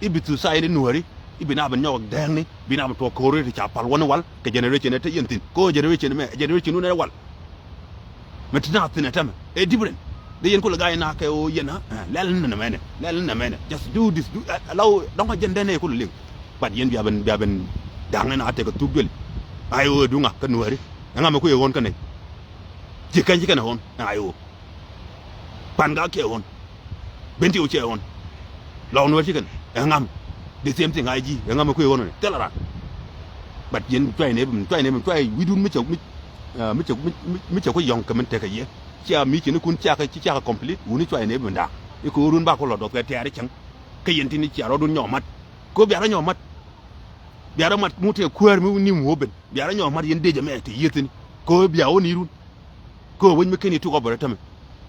i̱ bi society ni Nuääri i̱ bi na ben nyɔk dɛɛŋni, bi na ben tuɔɔk ko̱ri ti ca pal wä ni wal kɛ generation ɛ te yɛn thi̱n. Kä ɣöö generation mɛ, generation wun ɛ wal. Mɛ ti na thi̱n ɛ tämɛ ɛ different. Dee yɛn kulɛ ga̱a̱c na kɛ ɣöö yɛn a, eh, lɛl ni nɛmɛ nɛ, lɛl ni nɛmɛ nɛ. Just do this, do, eh, allow, dɔ̱ŋ a jɛn dɛn ɛ kulɛ liŋ. But yɛn bia ben, bia ben da̱ŋ ni na tekɛ thuk duël. Ay ɣöö duŋa kä Nuääri. Ɛŋa mɛ kui̱ ɛ ɣɔ̱n kä nɛy? Ci kɛn ci kɛn ɛ ɣɔ̱n, ay ɣöö. Pan gak kiɛ ɣɔ̱n. Ben ti wä cɛ ɣɔn. Lɔw ni wä cikɛn. Ɛ ŋam. The same thing, I G. Ɛ ŋam ɛ kui̱ ɣɔn ɛ. Thil a ran. But yɛn cuay nɛ bim, cuay nɛ bim, cuay wi̱dun mi cɛ, mi, ah, mi cɛ, mi, mi, mi cɛ ku yɔ̱ŋ kɛ min tekɛ yɛ. Cia mi cini kun cia kɛ, ci cia kɛ complete. Wuni cuay nɛ bim da̱a̱k. I̱ ko̱o̱run ba ku lɔ dɔth kɛ tɛɛr i̱ cäŋ. Kä yɛn tini cia rɔɔdun nyɔɔk mat. Ko̱ bia rɔ nyɔɔk mat. Bia rɔ mat ŋut tëë kuäär mi ni muɔ̱ɔ̱p ben. Bia rɔ nyɔɔk mat yɛn dec ɛmɛ te yiëthini. Ko̱ bia wä ni run. Kä wec mi ken i̱ tuk ɔ bä rɔ tämɛ.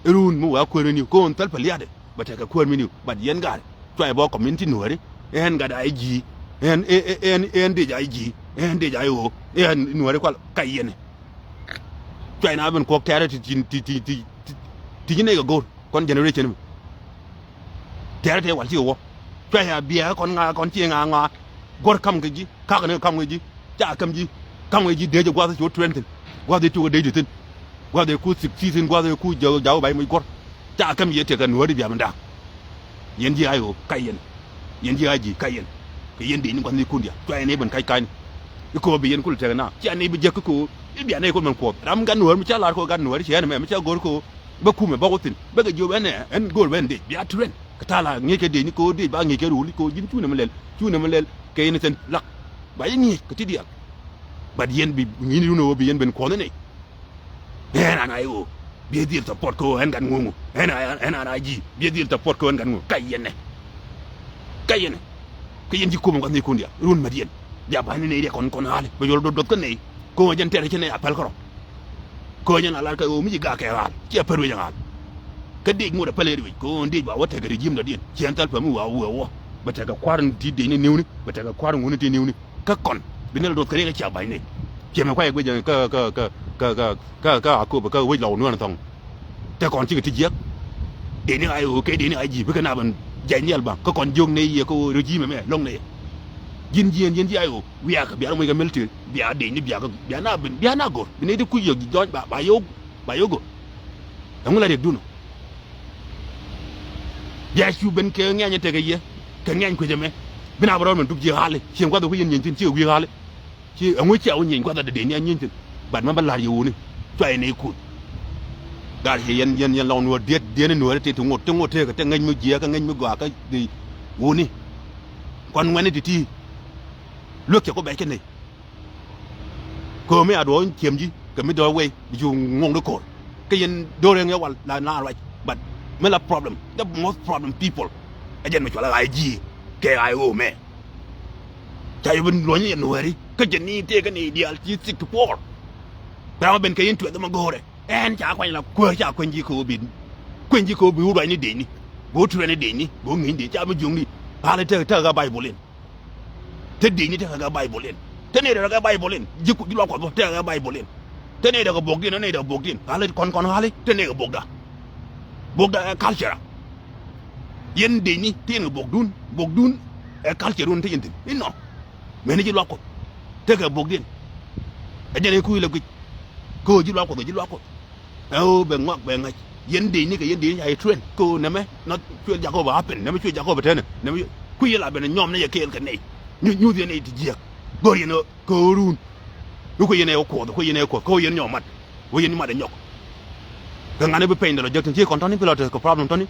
I̱ run mi wee a kuäär ni niw kä ɣän thäl pä liaatdɛ. Bä tekɛ kuäär mi niw. But yɛn gat. Cuay bä community Nuääri. Ɛn gat I G. Ɛn, ɛ, ɛ, ɛn, ɛn dec I G. Ɛn dec I O. Ɛn Nuääri kual ka yɛn. Cuay na ben kuɔk tɛɛrɛ ti, ti, ti, ti, ti, ti, ti, ti nɛy kɛ go̱o̱r. Kɔn generation mi. Tɛɛrɛ tëë wal cikɛ wä. Cuay a biɛ kɔn ŋa, kɔn ci ŋa ŋa. Guɔ̱r kam kɛ ji̱, kak ni kam kɛ ji̱, ca kam ji̱, kam kɛ ji̱ dee jɛ gua̱th ci wä tuɛn thi̱n. Gua̱th i̱ tuk dee ji̱ thi̱n. Gua̱th i̱ ku sik ci thi̱n, gua̱th i̱ ku jaw, jaw bay muc guɔ̱r. Ca kam ji̱ tekɛ Nuääri bia mi da̱a̱k. Yɛn ji̱ ay ɣöö kac yɛn. Yɛn ji̱ ay ji̱ kac yɛn. Kɛ yɛn dee ni gua̱th ni kun diaal. Cuay ni ben kac ka̱ny. I̱ ko̱o̱p bi yɛn kul tekɛ na. Cia ni bi jek i̱ ko̱o̱p. I̱ bia ni kul mɛn kuɔth. Ram gat Nuääri mi ca lar ko̱o̱p gat Nuääri ci ɛn mɛ mi ca go̱r ko̱o̱p. Bä kumɛ bä wä thi̱n bä kɛ jiöp ɛn ɛ ɛn go̱o̱r bɛ ɛn dec bia tuɛn. Kɛ ta̱a̱ la ŋi̱eec kɛ dec ni kɛ ɣöö dec ba ŋi̱eec kɛ rul ni kɛ ɣöö ji̱n cunɛ mi lɛl, cunɛ mi lɛl kɛ yɛn thi̱n lak. Ba yɛ ŋi̱eec kɛ ti diaal. But yɛn bi ŋi̱i̱c ni run ɛ ɣöö bi yɛn ben kuɔth ni nɛy. Ɛn an I O bi dhil support kɛ ɣöö ɛn gat ŋuŋ. Ɛn an, ɛn an I G bi dhil support kɛ ɣöö ɛn gat ŋuŋ. Ka yɛn nɛ. Ka yɛn nɛ. Kä yɛn ji̱ kumɛ gua̱th ni kun diaal run mät yɛn. Bia ba̱ny ni nɛy riɛk kɔn kɔn ɣa̱li bɛ yɔl do̱th do̱th kä nɛy. Ko̱ jɛn tɛr ci nɛy a päl kärɔ̱. Ko̱ jɛn a lar kɛ ɣöö mi ci gak kɛ ɣa̱l ci a pär wec ɣa̱l. Kä dec ŋot a päl ɛ ruec ko̱ dec ba wä tekɛ regime dɔ̱diɛn ciɛn thal pämi wa wä wä. Bɛ tekɛ kua̱r ti dec ni niwni bɛ tekɛ kua̱r ŋuni ti niwni. Kä kɔn bi nɛl doth kɛ riɛk cia ba̱ny nɛy. Ciɛmɛ kuay guic kä, kä, kä, kä, kä, kä, kä Akobo kä wec lɔw nuɛn thɔŋ. Te kɔn cikɛ ti jiɛk. Deni ay ɣöö kɛ deni ay ji̱ bikɛ na ben jiac nhial baŋ kä kɔn jiök nɛy yɛ kä ɣöö regime mɛ lo̱ŋ nɛy. Ji̱n jiɛn jiɛn ji̱ ay ɣöö wiakɛ bia rɔ moc kɛ military bia deni bia kɛ bia na ben bia na go̱r bi nɛy ti kuc yɛ jɔny ba, ba yo̱o̱k, ba yo̱o̱k go̱r. Ɛŋu la riɛkdun ɔ? Bia cu ben kɛ ŋiany tekɛ yɛ kɛ ŋiany kuecä mɛ. Bi na bä rɔɔd mɛn dup ji̱ ɣa̱li cieŋ gua̱th ɛ kuec yɛn nyieny thi̱n cikɛ wi̱i̱ ɣa̱li. Ci ɛŋu cia wä nyieny gua̱th adɛ dee ni a nyieny thi̱n. Bat mɛ bä la̱r yɛ wuni. Cua yɛ nɛy kuth. Gar ci yɛn, yɛn, yɛn lɔŋ nuɔ̱ɔ̱r diet, diet ni nuɔ̱ɔ̱r ti ti ŋot, ti ŋot tekɛ, ti ŋäc mi jiääk, kä ŋäc mi gɔaa, kä di wuni. Kuan ŋuɛni ti ti. Luek cɛ ku bɛc kä nɛy. Köömi a duɔ̱ɔ̱ny ciëm ji̱, kɛ mi dɔ̱ɔ̱k wei, bi cu ŋuɔ̱ŋ di ko̱r. Kä yɛn do̱r ɛŋ yɛ wal, la, la ruac. But mi la problem, the most problem people. Ɛ jɛn mi cua la I G, kɛ I O mɛ. Ca yɛ ben luɔ̱ny yɛ nuääri kä jɛ ni tëëkä ni diaal ci sixty four. Bɛ ram ben kɛ yɛn tuɛth ma go̱o̱rɛ ɛn ca kuany la kuäär ca kuany ji̱ kɛ ɣöö bi kuany ji̱ kɛ ɣöö bi wä ruacni dëcni. Bi wä tuɛni dëcni bi wä ŋi̱ny dëc ca bi juŋni. Ɣa̱l tekɛ tekɛ kɛ Baibol in. Te dëcni tekɛ kɛ Baibol in. Te nɛy tekɛ kɛ Baibol in ji̱ ku ji̱ luak kuɔth bä tekɛ kɛ Baibol in. Te nɛy tekɛ bokdiɛn ɛ nɛy tekɛ bokdiɛn ɣa̱l kɔn kɔn ɣa̱l te nɛy kɛ bokda. Bokda ɛ culture. Yɛn dëcni te yɛn kɛ bokdun bokdun ɛ culture wun te yɛn thi̱n inɔ. Mɛni ji̱ luak kuɔth tekɛ bokdiɛn. Ɛ jɛn ɛ kui̱ lɛ guic. Kɛ ɣöö ji̱ luak kuɔth ɛ ji̱ luak kuɔth. Ɛ ɣöö bɛ ŋuak bɛ ŋa̱c yɛn dëcni kɛ yɛn dëcni ca yɛ train kɛ ɣöö nɛmɛ nɔ cuël jakɔ bɛ happen nɛmɛ cuël jakɔ bɛ tɛnɛ nɛmɛ kui̱ yɛ la ben ɛ nyɔm ni yɛ kɛɛl kɛ nɛy. Nyuth yɛn nɛy ti jiääk go̱r yɛn ɣöö kɛ ɣöö run. I̱ kui̱ yɛn ɛ wä kuɔth kui̱ yɛn ɛ wä kuɔth kɛ ɣöö yɛn nyɔm mat. Wä yɛn mat ɛ nyɔk. Kɛ ŋa̱n i̱ bi pɛny dɛ lɔ jek thi̱n ci kɔn tɔ̱ni bi lɔ tekɛ problem tɔ̱ni.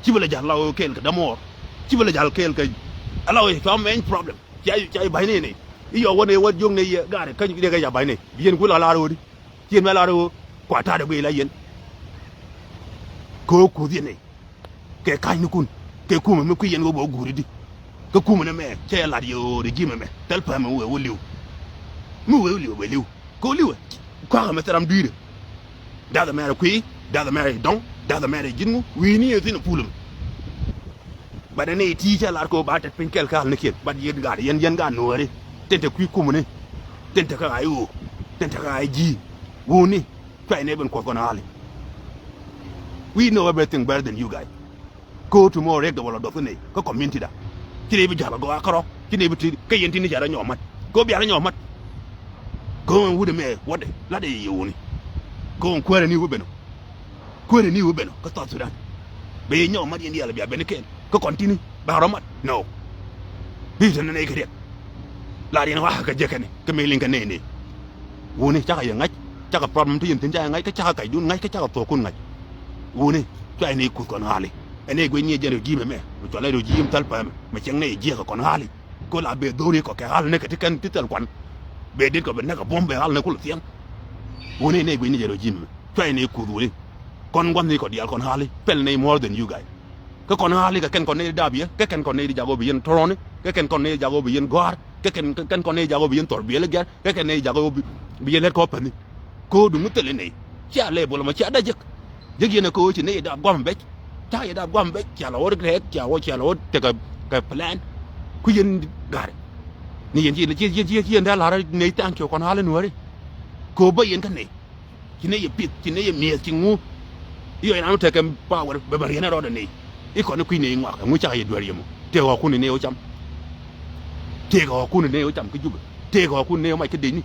Ci bi lɛ ja̱l la ɣöö kɛɛl kɛ dämuɔɔr. Ci bi lɛ ja̱l kɛɛl kɛ ala ɣöö cua mɛny problem. Cia, cia i̱ ba̱ny ni yɛn i̱ yɔ wä ni wä jiök ni yɛ gaari käny dee kɛ ca ba̱ny ni bi yɛn ku la lar ɣöödi. Ci yɛn mɛ lar ɣöö kua ta̱a̱dɛ guiy la yɛn. Kɛ ɣöö kuoth yɛn ni kɛ ka̱ny ni kun kɛ kumɛ mi kui̱ yɛn ɣöö bɛ wä guuri di. Kä kumɛ ni mɛ cɛ yɛ lat yɛ ɣöö regime mɛ thil pɛmɛ wee wä li̱w. Mi wee wä li̱w bɛ li̱w. Kɛ ɣöö li̱wɛ kua̱kä mɛ thil ram dui̱rɛ. Da̱th ɛmɛrɛ kui̱, da̱th ɛmɛrɛ dɔ̱ŋ, da̱th ɛmɛrɛ ji̱n ŋu wi̱i̱ni yɛ thi̱n ɛ pulɛ mɛ. Bat ɛn i̱ ti cä lar kɛ ɣöö ba tɛt piny kɛl kɛ ɣa̱l nikiɛn bat yɛn gaat yɛn yɛn gaat nuääri. Tin te kui̱ kumuni. Tin te kä I O. Tin te kä I G. Wuni. Cua inɛ ben Kuɔth kɔn ɣali. We know everything better than you guys. Ko tomorrow riɛk dɔbɔl a duɔth kä nɛy kä community da. Ci nɛy bi ja̱l a gɔaa kärɔ̱. Ci nɛy bi ti kä yɛn tin ni ca rɔ nyɔk mat. Ko bia rɔ nyɔk mat. Ko ɛn wut ɛmɛ wädɛ lat ɛ yɛ wuni. Ko ɛn kuäärɛ ni wä ben ɔ. Kuäärɛ ni wä ben ɔ kä South Sudan. Bɛ yɛ nyɔk mat yɛn diaal bia ben kɛɛl kä kɔn tini ba rɔ mat. No. Bi tɛn nɛy kɛ riɛk. La riɛn wa kä jɛ kɛnɛ kä mëë liŋ kɛ nɛy nɛy. Wuni cakɛ yɛ ŋa̱c, cakɛ problem ti yɛn thi̱n cakɛ ŋa̱c, kä cakɛ kacdun ŋa̱c, kä cakɛ thuɔ̱kun ŋa̱c. Wuni cua yɛn i̱ kuth kɔn ɣa̱li. Ɛn i̱ guic ni jɛn rɔ ji̱ mɛmɛ, mi cua lɛ rɔ ji̱ mi thäl pɛmɛ, mi cieŋ ni jiɛkɛ kɔn ɣa̱li. Ko la bee dho̱ri kɔ kɛ ɣa̱l ni kɛ ti kɛn ti thɛl kuan. Bee dit kɔ bɛ näk kɛ buɔ̱m bɛ ɣa̱l ni kulɛ thiɛŋ. Wuni ɛn i̱ guic ni jɛn rɔ ji̱ mɛmɛ, cua yɛn i̱ kuth wuni. Kɔn gua̱n ni kɔ diaal kɔn ɣa̱li, pɛl ni more than you guys. Kä kɔn ɣa̱li kɛ kɛn kɔn ni dap yɛ, kä kɛn kɔn ni jak wä bi yɛn tɔrɔni, kä kɛn kɔn ni jak wä bi yɛn gɔ̱a̱r, kä kɛn kɛn kɔn ni jak wä bi yɛn thɔr biɛl gɛr, kä kɛn ni jak wä bi yɛn lɛt kɔ päni. Ko duŋ thil inɛ. Cia lɛ bol ma cia da jek. Jek yɛn ko ci ni dap guam bɛc. Ca yɛ dap guam bɛc, cia la wä rɛɛk, cia wä, cia la wä tekɛ kɛ plan. Ku yɛn gar. Ni yɛn ci yɛn ci yɛn da lar ni thank you kɔn ɣa̱li nuɔri. Ko bä yɛn kä ni. Ci nɛ yɛ pith, ci nɛ yɛ mi̱eth, ci ŋu. I̱ yɔ inanu tekɛ power bɛ bɛ riɛn rɔɔdɛ nɛy. I̱ kɔn i̱ kui̱ nɛy ŋuak ɛŋu cakɛ yɛ dueer yɛ mɔ. Tëëkɛ ɣɔ̱kun inɛ wä cam. Tëëkɛ ɣɔ̱kun inɛ wä cam kä Jubɛ. Tëëkɛ ɣɔ̱kun inɛ wä mac kä dëcni.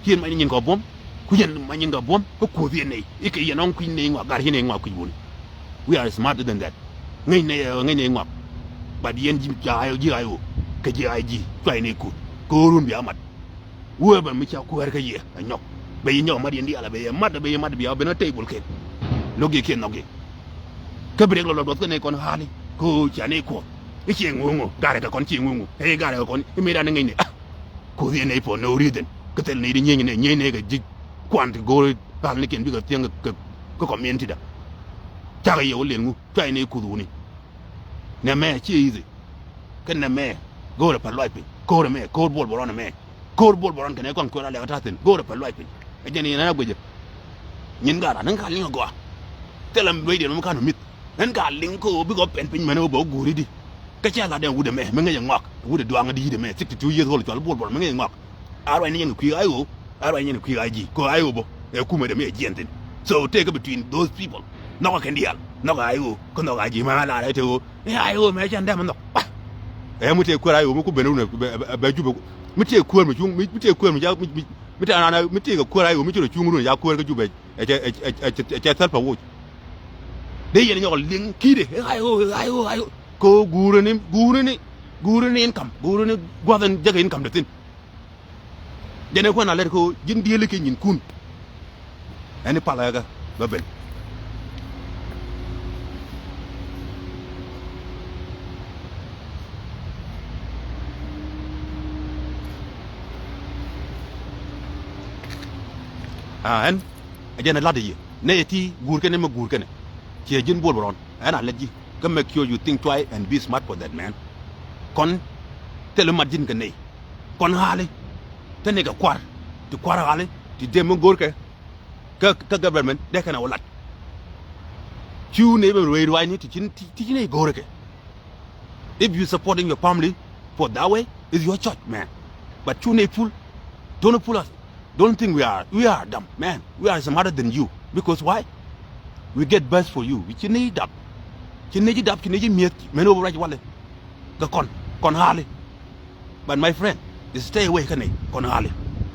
Ci yɛn mac ni nyin kɔ buɔ̱m. Ku yɛn mac nyin kɔ buɔ̱m kä kuoth yɛn nɛy. I̱ kɛ yɛn ɣɔ̱ŋ kui̱ nɛy ŋuak gar ci nɛy ŋuak kui̱ wuni. We are smarter than that. Ŋäc nɛy ŋäc nɛy ŋuak. But yɛn ji̱ ca ji̱ I O kɛ ji̱ I G cua yɛn i̱ kuth. Kɛ ɣöö run bia mat. Whoever mi ca kuäär kä yɛ ɛ nyɔk. Bɛ yɛ nyɔk mat yɛn diaal bɛ yɛ mat bɛ yɛ mat bia ben a table kɛn. Lo̱k yɛ kiɛ nhɔk yɛ. Kä bi riɛk lɔ lɔ duɔth kä nɛy kɔn ɣa̱li. Ko ca nɛy kuɔth. I̱ ciɛ ŋuŋu garɛ kɛ kɔn ciɛ ŋuŋu. Ɛ garɛ kɛ kɔn i̱ mëëdan ni ŋäcni ah. Kuoth yɛ nɛy for no reason. Kä thil nɛy di nyieny nɛ nyieny nɛy kɛ ji̱ kuan ti go̱o̱r ɣa̱l ni kiɛn bikɛ thiäŋ kɛ community da. Cakɛ yɛ wä lel ŋu cua yɛ nɛy kuth wuni. Nɛmɛ ciɛ easy. Kä nɛmɛ go̱o̱rɛ pɛl luac piny. Ko̱o̱rɛ mɛ ko̱o̱r buɔl bɛ rɔn ɛmɛ. Ko̱o̱r buɔl bɛ rɔn kɛnɛ kɔn kuɛn a lɛk a ta̱thi̱n go̱o̱rɛ pɛl luac piny. Ɛ jɛn yɛn ɛn a guecä. Nyin gaat an ɛn ka liŋ a gɔaa. Thilɛ luecdiɛn mɛ kan mi mi̱th ɛn ka liŋ kä ɣöö bikɛ wä pɛn piny mɛn ɣöö bɛ wä guuri di. Kä cɛ lat ɛn wut ɛmɛ mi ŋäc ɛ ŋɔak wut ɛ duaŋ di yit ɛmɛ sixty two years old cual buɔl bɛ rɔn mi ŋäc ɛ ŋɔak. A ruac ni yɛn kɛ kui̱ a i̱ ɣöö a ruac ni yɛn kɛ kui̱ a i̱ ji̱ kɛ ɣöö a i̱ ɣöö bä ɛ kumɛ dɛ mi ɛ jiɛn thi̱n. So tëëkɛ between those people nhɔkɛ kɛn diaal nhɔkɛ a i̱ ɣöö kä nhɔkɛ a ji̱ ma la rɛy te ɣöö ɛ a i̱ ɣöö mɛ cɛn dɛmɛ nhɔk. Ɛ mi tëë kuäär a i̱ ɣöö mi ku ben run ɛ bɛ jupɛ mi tëë kuäär mi cuŋ mi tëë kuäär mi ca mi tëë nana mi tëë kɛ kuäär a i̱ ɣöö mi ci rɔ cuŋ run ɛ ca kuäär kä jupɛ ɛ cɛ ɛ cɛ thäl pɛ woc. Dee yɛn nyɔk liŋ ki̱i̱dɛ ɛ a i̱ ɣöö ɛ a i̱ ɣöö a i̱ ɣöö kɛ ɣöö guurä ni guurä ni guurä ni income guurä ni gua̱th ɛn jäkɛ income dee thi̱n. Jɛn ɛ kuɛn a lɛt kä ɣöö ji̱n diëëli kɛ nyinkun. Ɛn i̱ palä ɣäkä bä ben. A ɛn ɛ jɛn ɛ la̱t ɛ yɛ nɛy ɛ ti guur kɛnɛ mɛ guur kɛnɛ. Ciɛ ji̱n buɔl bɛ rɔn ɛn a lɛt ji̱ kä make sure you think twice and be smart for that man. Kɔn thilɛ mat ji̱n kɛ nɛy. Kɔn ɣa̱li te ni kɛ kua̱r ti kua̱r ɣa̱li ti dee mi go̱o̱rkɛ. Kä kä government dee kɛn a wä lat. Cu nɛy ben ruëëc ruaacni ti ci ti ci nɛy go̱o̱rkɛ. If you supporting your family for that way, it's your choice, man. But cu nɛy pull, don't pull us. Don't think we are we are dumb, man. We are smarter than you. Because why? We get best for you. Ci nɛy dap. Ci nɛy ci dap ci nɛy ci mi̱eth mɛn wä ruac walɛ. Kɛ kɔn kɔn ɣa̱li. But my friend, stay away kä nɛy kɔn ɣa̱li.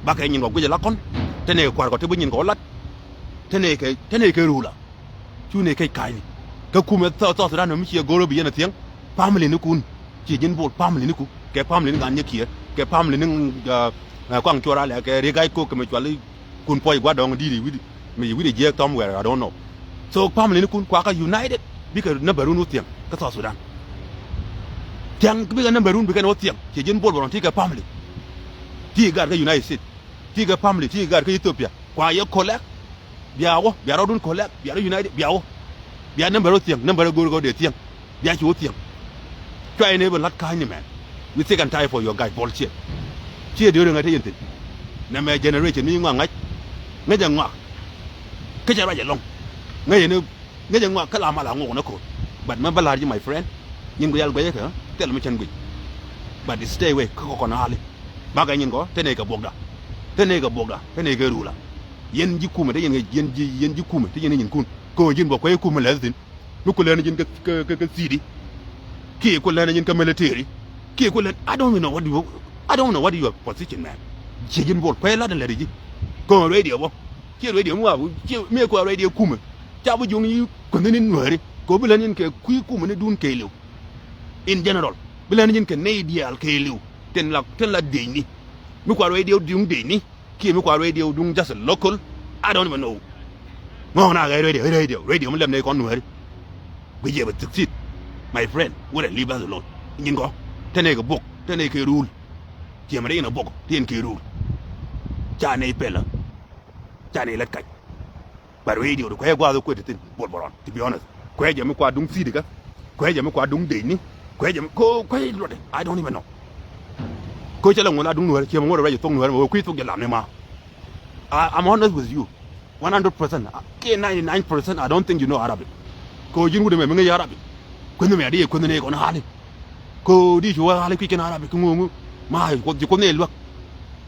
Bakɛ nyin kɔ guic ala kɔn. Te nɛy kɛ kua̱r kɔ te bi nyin kɔ lat. Te nɛy kɛ te nɛy kɛ rula. Cu nɛy kec ka̱a̱cni. Kä kumɛ South Sudan mi ciɛ go̱o̱r bi yɛn a thiäŋ. Family ni kun ciɛ ji̱n bol family ni ku kɛ family ni ŋa̱n nyɛ kiɛ kɛ family ni kɔaŋ cuɔr alɛ kɛ riek ga̱c kok kɛ mɛ cuali. Kun puɔc gua̱dɔ̱ŋ di̱t i̱ wi̱cdɛ mi wi̱cdɛ jiɛɛk thɔm wɛɛr, I don't know. So family ni kun kuakä united bikɛ nambärun wä thiäŋ kä South Sudan. Thiaŋ bikɛ nambärun bikɛn wä thiäŋ ciɛ ji̱n bol bɛ rɔn ti kɛ family. Ti gaat kä United States ti kɛ family ti gaat kä Ethiopia kua yɛ kolɛk. Bia wä bia rɔɔdun kolɛk bia rɔ united bia wä. Bia nambär wä thiäŋ nambär wä go̱o̱r kɛ wä dee thiäŋ. Bia ci wä thiäŋ. Cua yɛn ëë ben la̱t ka̱a̱cni mɛn. We sick and tired for your guy bullshit. Ciɛ diöörä ŋäc te yɛn thi̱n. Nɛmɛ generation mi ŋɔak ŋa̱c. Ŋäc ɛ ŋɔak. Kä cɛ ruac ɛlɔ̱ŋ. Ŋäc yɛn ŋäc ɛ ŋɔak kä la mal a ŋuɔk nä ko̱r. But mɛ bä la̱r ji̱ my friend. Nyin guic yal guic ɛ kɛ thil mi cɛn guic. But stay away kä kɔn aali. Bakɛ nyin kɔ te nɛy kɛ buɔkda. Te nɛy kɛ buɔkda, te nɛy kɛ rula. Yɛn ji̱ kumɛ te yɛn kɛ, yɛn ji̱, yɛn ji̱ kumɛ te yɛn kɛ nyinkun. Kɛ ɣöö ji̱n bä kuɛ kumɛ lɛth thi̱n. Mi ku lɛn ji̱n kɛ, kɛ, kɛ, kɛ thi̱i̱di. Kiɛ ku lɛn ji̱n kɛ military. Kiɛ ku lɛn, I don't know what you, I don't know what your position, man. Ciɛ ji̱n Bol kuɛ lat in lɛt ji̱. Kɛ ɣöö radio bä. Ciɛ radio mi wa, ciɛ mi kuɛ radio kumɛ. Ca bi juŋ yi kuänh ni Nuääri. Kɛ ɣöö bi lɛn ji̱n kɛ kui̱ kumɛ ni dun kɛɛliw. In general. Bi lɛn ji̱n kɛ nɛy diaal kɛɛliw. Tin la, tin la dec ni. Mi kuɛ radio duŋ dec ni. Kiɛ mi kua radio duŋ just local. I don't even know. Ŋɔ̱ɔ̱ŋ na ɣɛɛ radio, radio, radio mi lɛm nɛy kɔn Nuääri. Guic yɛ bɛ succeed. My friend, wurɛ leave us alone. Nyin kɔ te nɛy kɛ buɔk, te nɛy kɛ rule. Ciɛ mɛ te yɛn ɛ buɔk te yɛn kɛ rule. Ca nɛy pɛlä. Ca nɛy lät kac. But radio di kuɛ gua̱a̱th kuet ti thin Bol Bol Rɔn, to be honest. Kuɛ jɛ mi kua duŋ thi̱i̱dikä. Kuɛ jɛ mi kua duŋ dec ni. Kuɛ jɛ mi ko kuɛ luɔt. I don't even know. Ko cɛ lɛ ŋun a duŋ Nuäär, ciɛ mi ŋun rɛ rɛc thok Nuäär mɛ wee kui̱ thok jɛ lam ni ma. I, I'm honest with you. One hundred percent. Kiɛ ninety-nine percent, I don't think you know Arabic. Ko ji̱n wut mɛ mi ŋäc Arabic. Kueth mɛ a di kueth ni kɔn hali. Ko di cu wä hali kui̱ kɛn Arabic ki ŋuŋu. Ma ci kueth ni luäk.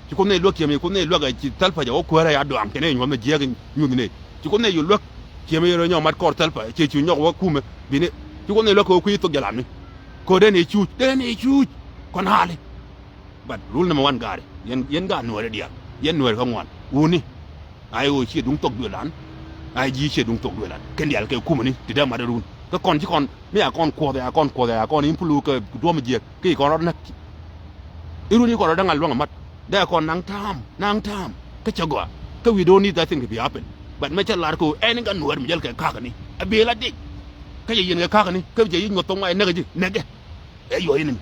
Ci kuoth nɛy luäk ciɛ mi, ci kuoth nɛy luäk ɛ ci thäl pä jɛ wä kuäärä ya dɔaŋ kɛnɛ nyuɔ̱th mi jiääk nyuth nɛy. Ci kuoth nɛy luäk ciɛ mi rɔ nyɔk mat kɔr thäl pä ciɛ cu nyɔk wä kumɛ. Bini ci kuoth nɛy luäk kɛ wä kui̱ thok jɛ lam ni. Kɛ wä dee nɛy cuuc, dee nɛy cuuc. Kɔn hali. But rule number one gaari. Yɛn, yɛn gaat Nuäärä diaal. Yɛn Nuäärä kä ŋuan. Wuni. Ay ɣöö ciɛ duŋ thok duëlan. Ay ji̱ ciɛ duŋ thok duëlan. Kɛn diaal kɛ kumɛ ni ti dee mat run. Kä kɔn ci kɔn mi a kɔn kuɔth a kɔn kuɔth a kɔn impulu kɛ duɔ̱m jiɛk. Kä i kɔn rɔt näk. Irun ikɔn rɔ däŋ a luäŋ amat. Dee kɔn naŋ ta̱a̱m, naŋ ta̱a̱m. Kä cä gɔaa. Kä we don't need that thing to be happen. But mɛ cä lar kɛ ɣöö ɛn in gat Nuäär mi jäl kɛ ka̱a̱kni. A bee la dic. Kä cɛ yiɛn kɛ ka̱a̱kni. Kä cɛ yic ŋuɔth thok ŋuay näk ji̱. Näk jɛ. Ɛ yuɔc in mi.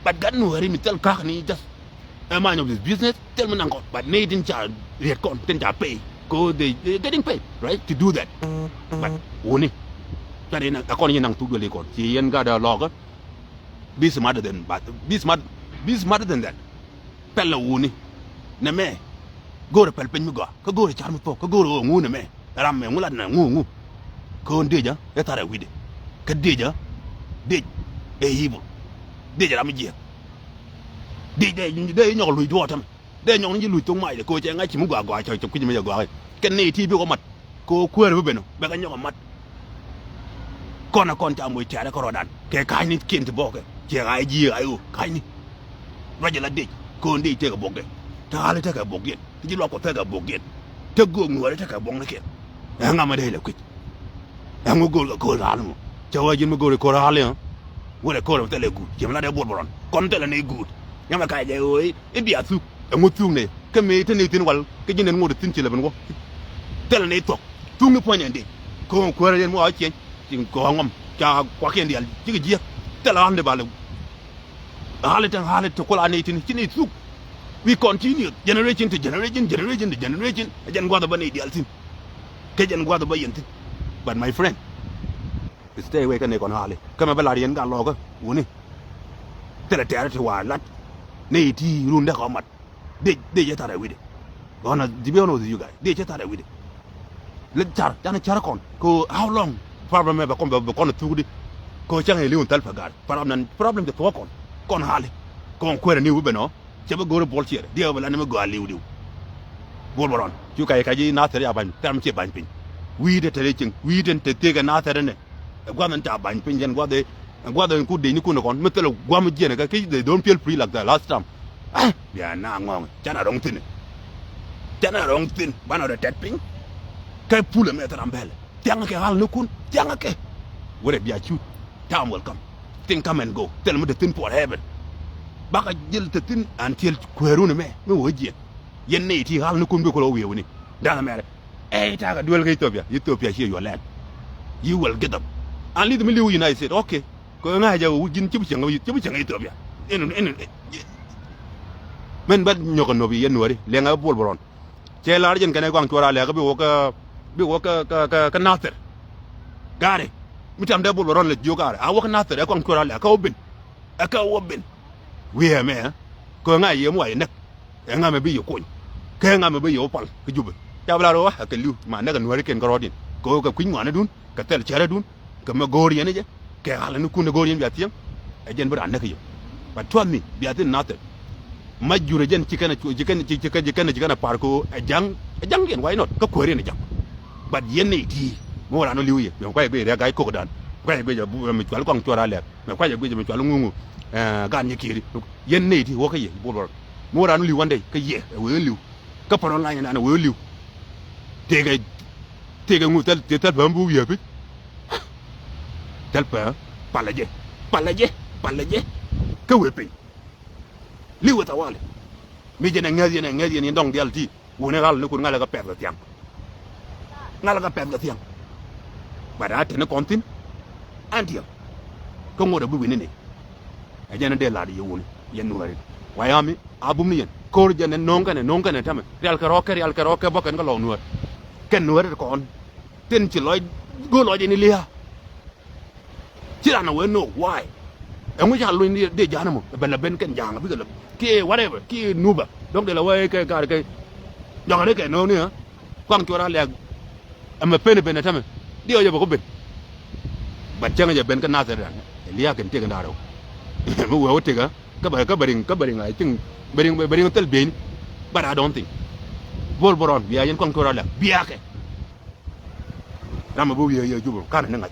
But gat Nuäär mi thil ka̱a̱kni just a mind of his business. Thil mi naŋ kɔn. But nɛy tin ca riet kɔn, tin ca pay. Kɛ ɣöö they, they getting paid, right? To do that. But wuni. Cuarɛ in a kɔn in naŋ thuk duël ikɔn. Ci yɛn gat a lɔɔkä. Be smarter than, but be smart, be smarter than that. Pɛl la wuni. Nɛ mɛ. Go̱o̱rɛ pɛl piny mi gɔaa. Kä go̱o̱rɛ car mi thok. Kä go̱o̱rɛ ɣöö ŋu nɛ mɛ. Ram mɛ ŋu lat nɛ ŋu ŋu. Kä ɣän dec a ɛ thar ɛ wi̱cdɛ. Kä dec a dec ɛ evil. Dec ɛ ram mi jiɛk. Dec dee, dee nyɔk luc duɔɔk tämɛ. Dee nyɔk ni ji̱ luc thok macdɛ kɛ ɣöö cɛ ŋa̱c ci mi gɔaa gɔaa cɛ kui̱c mi cɛ gɔaa. Kɛn nɛy ti bi kɔ mat. Kɛ ɣöö kuäär bi ben ɔ bɛ kɛ nyɔk ɛ mat. Kɔn ɛ kɔn ca moc tɛ̈rɛ kärɔɔdan kɛ ka̱cnikiɛn ti bɔɔkɛ. Ciɛ ɣa̱c ji̱ ɣa̱c ɣöö ka̱cni. Ruac ɛ la dec kɛ ɣöö dec tekɛ buɔkdɛ. Te ɣa̱li tekɛ buɔkdiɛn. Te ji̱ luak kuɔth tekɛ buɔkdiɛn. Te göök Nuäärä tekɛ buɔknikiɛn. Ɛŋa mi dee ilɛ kui̱c. Ɛŋu go̱o̱r kɛ ko̱r ɣa̱l mɔ. Cɛ ɣöö ji̱n mi go̱o̱r kɛ ko̱r ɣa̱l i̱ ɣä. Wälɛ ko̱r mi thilɛ guut. Ciɛ mi la dee buɔl bɛ rɔn. Kɔn thilɛ ni guut. Yɛmɛ kac jɛ ɣöö i̱ bia thuk. Ɛŋu thuk nɛ. Kä mëë te ni thi̱n wal. Kä ji̱n ɛn ŋot thi̱n ci lɛ ben wä. Thilɛ ni thuɔ̱k. Thuk ni puɔ̱ny ɛn dec. Ko̱o̱ŋ kuäärä yɛn mi ɣɔaa cieŋ. Ci kɔɔŋ ŋɔm. Ca kuakiɛn diaal. Cikɛ jiäk. Thilɛ ɣa̱l ni ba lɛ. Ɣa̱l i̱ tɛn ɣa̱l i̱ ti kuɔl a ni thi̱n. Ci ni thuk. We continue. Generation to generation, generation to generation. Ɛ jɛn gua̱th ɛ bä ni diaal thi̱n. Kä jɛn gua̱th ɛ bä yɛn thi̱n. But my friend. Stay away kä ni kɔn hali. Kä mɛ bä lar yɛn gat lɔɔkä wuni. Thilɛ tɛɛrɛ ti wa̱a̱ lat. Ni ti run dee kɔ mat. Dec, dec cɛ tharɛ wi̱dɛ. Ɣɔn a, to be honest with you guys, dec cɛ tharɛ wi̱dɛ. Lɛ car, canɛ car kɔn. Kɛ how long problem mɛ bɛ kɔn, bɛ, bɛ kɔn thuk di. Kɛ cäŋ yɛ li̱w thäl pɛ ga̱a̱r. Problem nan, problem cɛ thuɔ̱k kɔn. Kɔn hali. Kɔn kuɛɛrɛ ni wi̱ ben ɔ. Cɛ bä go̱o̱rä buɔl ciɛɛr diɛ bä la ni mi gɔaa li̱w diw. Buɔl bä rɔn cu kay kac i̱ Nathɛr ya ba̱ny tɛm ciɛ ba̱ny piny. Wi̱i̱ te te rɛy cieŋ wi̱i̱ te te thiek ɛ Nathɛr ɛnɛ. Ɛ gua̱th ɛn ca ba̱ny piny jɛn gua̱th ɛ gua̱th ɛn ku dec ni kun ɛ kɔn mi thilɛ gua̱m jiɛn ɛ kɛ ki̱c they don't feel free like the last time. Bia na ŋɔ̱ɔ̱ŋ canɛ rɔ̱ŋ thi̱n. Canɛ rɔ̱ŋ thi̱n banɛ rɔ tɛt piny. Kɛ pul ɛmɛ thil ram bɛlɛ. Thiaŋ kɛ ɣal ni kun thiaŋ kɛ. Wurɛ bia cut. Time will come. Thing come and go. Thil mi te thi̱n forever. Bakɛ jil te thi̱n until kueerun mɛ mi wee jiɛn. Yɛn ni ti ɣal ni kun bi kul wee wiewni. Da̱n mɛrɛ. Ɛ takɛ duel kɛ Ethiopia. Ethiopia cie your land. You will get them. Unless mi liw United States. Okay. Kɛ ŋa̱c jɛ wee ji̱n ci bi cieŋ, ci bi cieŋ Ethiopia. In, in, in, mɛn bä nyɔk kɛ nop yɛn nuääri liɛŋɛ buɔl bɛ rɔn. Cɛ lar jɛn kɛnɛ guaŋ cuɔr a lɛ̈k bi wä kä, bi wä kä, kä, kä, kä Nathir. Gaari mi tam dee bol bɛ rɔn lɛ jiök gaari a wä kä Nathir ɛ guaŋ cuɔr a lɛ̈k kä wä ben. Ɛ kä wä ben. Wi̱i̱ ɛmɛ ɛ kä ŋa̱c yɛ muac ɛ näk. Ɛ ŋa̱mɛ bi yɛ kuny. Kä ɛ ŋa̱mɛ bi yɛ wä pal kä Jubɛ. Ca bi lar wä ɛ kɛ li̱w ma näk ɛ nuääri kɛn kä rɔɔdiɛn kɛ wä kɛ kui̱ny ŋuanädun kɛ thɛl cärädun. Kɛ mɛ go̱o̱r yɛn jɛ kɛ ɣalä ni kun ɛ go̱o̱r yɛn bia thiäŋ. Ɛ jɛn bi raan näk yɛ. But trust me bia thi̱n Nathir. Ma jurɛ jɛn ci kɛn a cu-, ci kɛn, ci, ci kɛn, ci kɛn, ci kɛn a par ko ɛ ja̱ŋ, ɛ ja̱ŋ yɛn, why not? Kä kuääri yɛn ɛ ja̱ŋ. But yɛn nɛy ti, mi wä ran wä li̱w yɛ, mi kuay guic riɛk ga̱a̱c kokdan, mi kuay guic a bu-, mi cual kɔaŋ cuɔr a lɛk, mi kuay guic mi cual ŋuŋu, eh, gan nyɛ kiɛri. Yɛn nɛy ti wä kä yɛ, bol bol. Mi wä ran wä li̱w wandɛ kä yɛ, ɛ wee li̱w. Kä pärɔl ŋa̱c ɛn an ɛ wee li̱w. Tëëkɛ, tëëkɛ ŋu thil, tëë thil päm buk yɛ pi̱c. Thil päm, palä jɛ, palä jɛ, palä jɛ. Kä wee piny. Li̱w ɛ thawali. Mi jɛn ɛ ŋäth yɛn, ɛ ŋäth yɛn, yɛn dɔ̱ŋ diaal ti. Wuni ɣal ni kun ŋalɛ kɛ pɛth kɛ thiaŋ. Ŋalɛ kɛ pɛth kɛ thiaŋ. But a teni kɔn thi̱n. Ɛn tiɛm. Kä ŋot ɛ bi wi̱ni ni. Ɛ jɛn ɛ dee lat yɛ wuni. Yɛn nuääri. Wa yami. A bum ni yɛn. Ko̱r jɛn ɛ no̱o̱ŋ kɛnɛ, no̱o̱ŋ kɛnɛ tämɛ. Rial kɛ rɔɔk kɛ, rial kɛ rɔɔk kɛ bä kɛn kä lɔɔk nuäär. Kɛn nuääri kɔn. Tin ci lɔc. Go̱o̱r lɔc in ilia. Ci ran a wee know why. Ɛŋu ca luny dee ja̱a̱n ɛmɔ ben la ben kɛn ja̱a̱ŋ a bikɛ lɛ kiɛ whatever kiɛ nuba dɔ̱ŋ dee la wee kɛ gaar kɛ. Jɔkɛ dee kɛ no̱o̱ŋ ni ɛ kuaŋ cuɔr a lɛk. Ɛmɛ pen ben ɛ tämɛ diɛ ɔ jɛ bɛ ku ben. But cäŋ jɛ ben kä nathɛr dan ɛ lia̱a̱ kɛn tiek in da̱a̱r ɛw. Mi wee wä tiek ɛ kä bɛ, kä bɛ riŋ, kä bɛ riŋ I think bɛ riŋ, bɛ riŋ thil bieyni. But I don't think. Bol bä rɔn bia yɛn kuaŋ cuɔr a lɛk biakɛ. Ram mi bi wiee yɛ Jubɛ kanɛ ni ŋa̱c.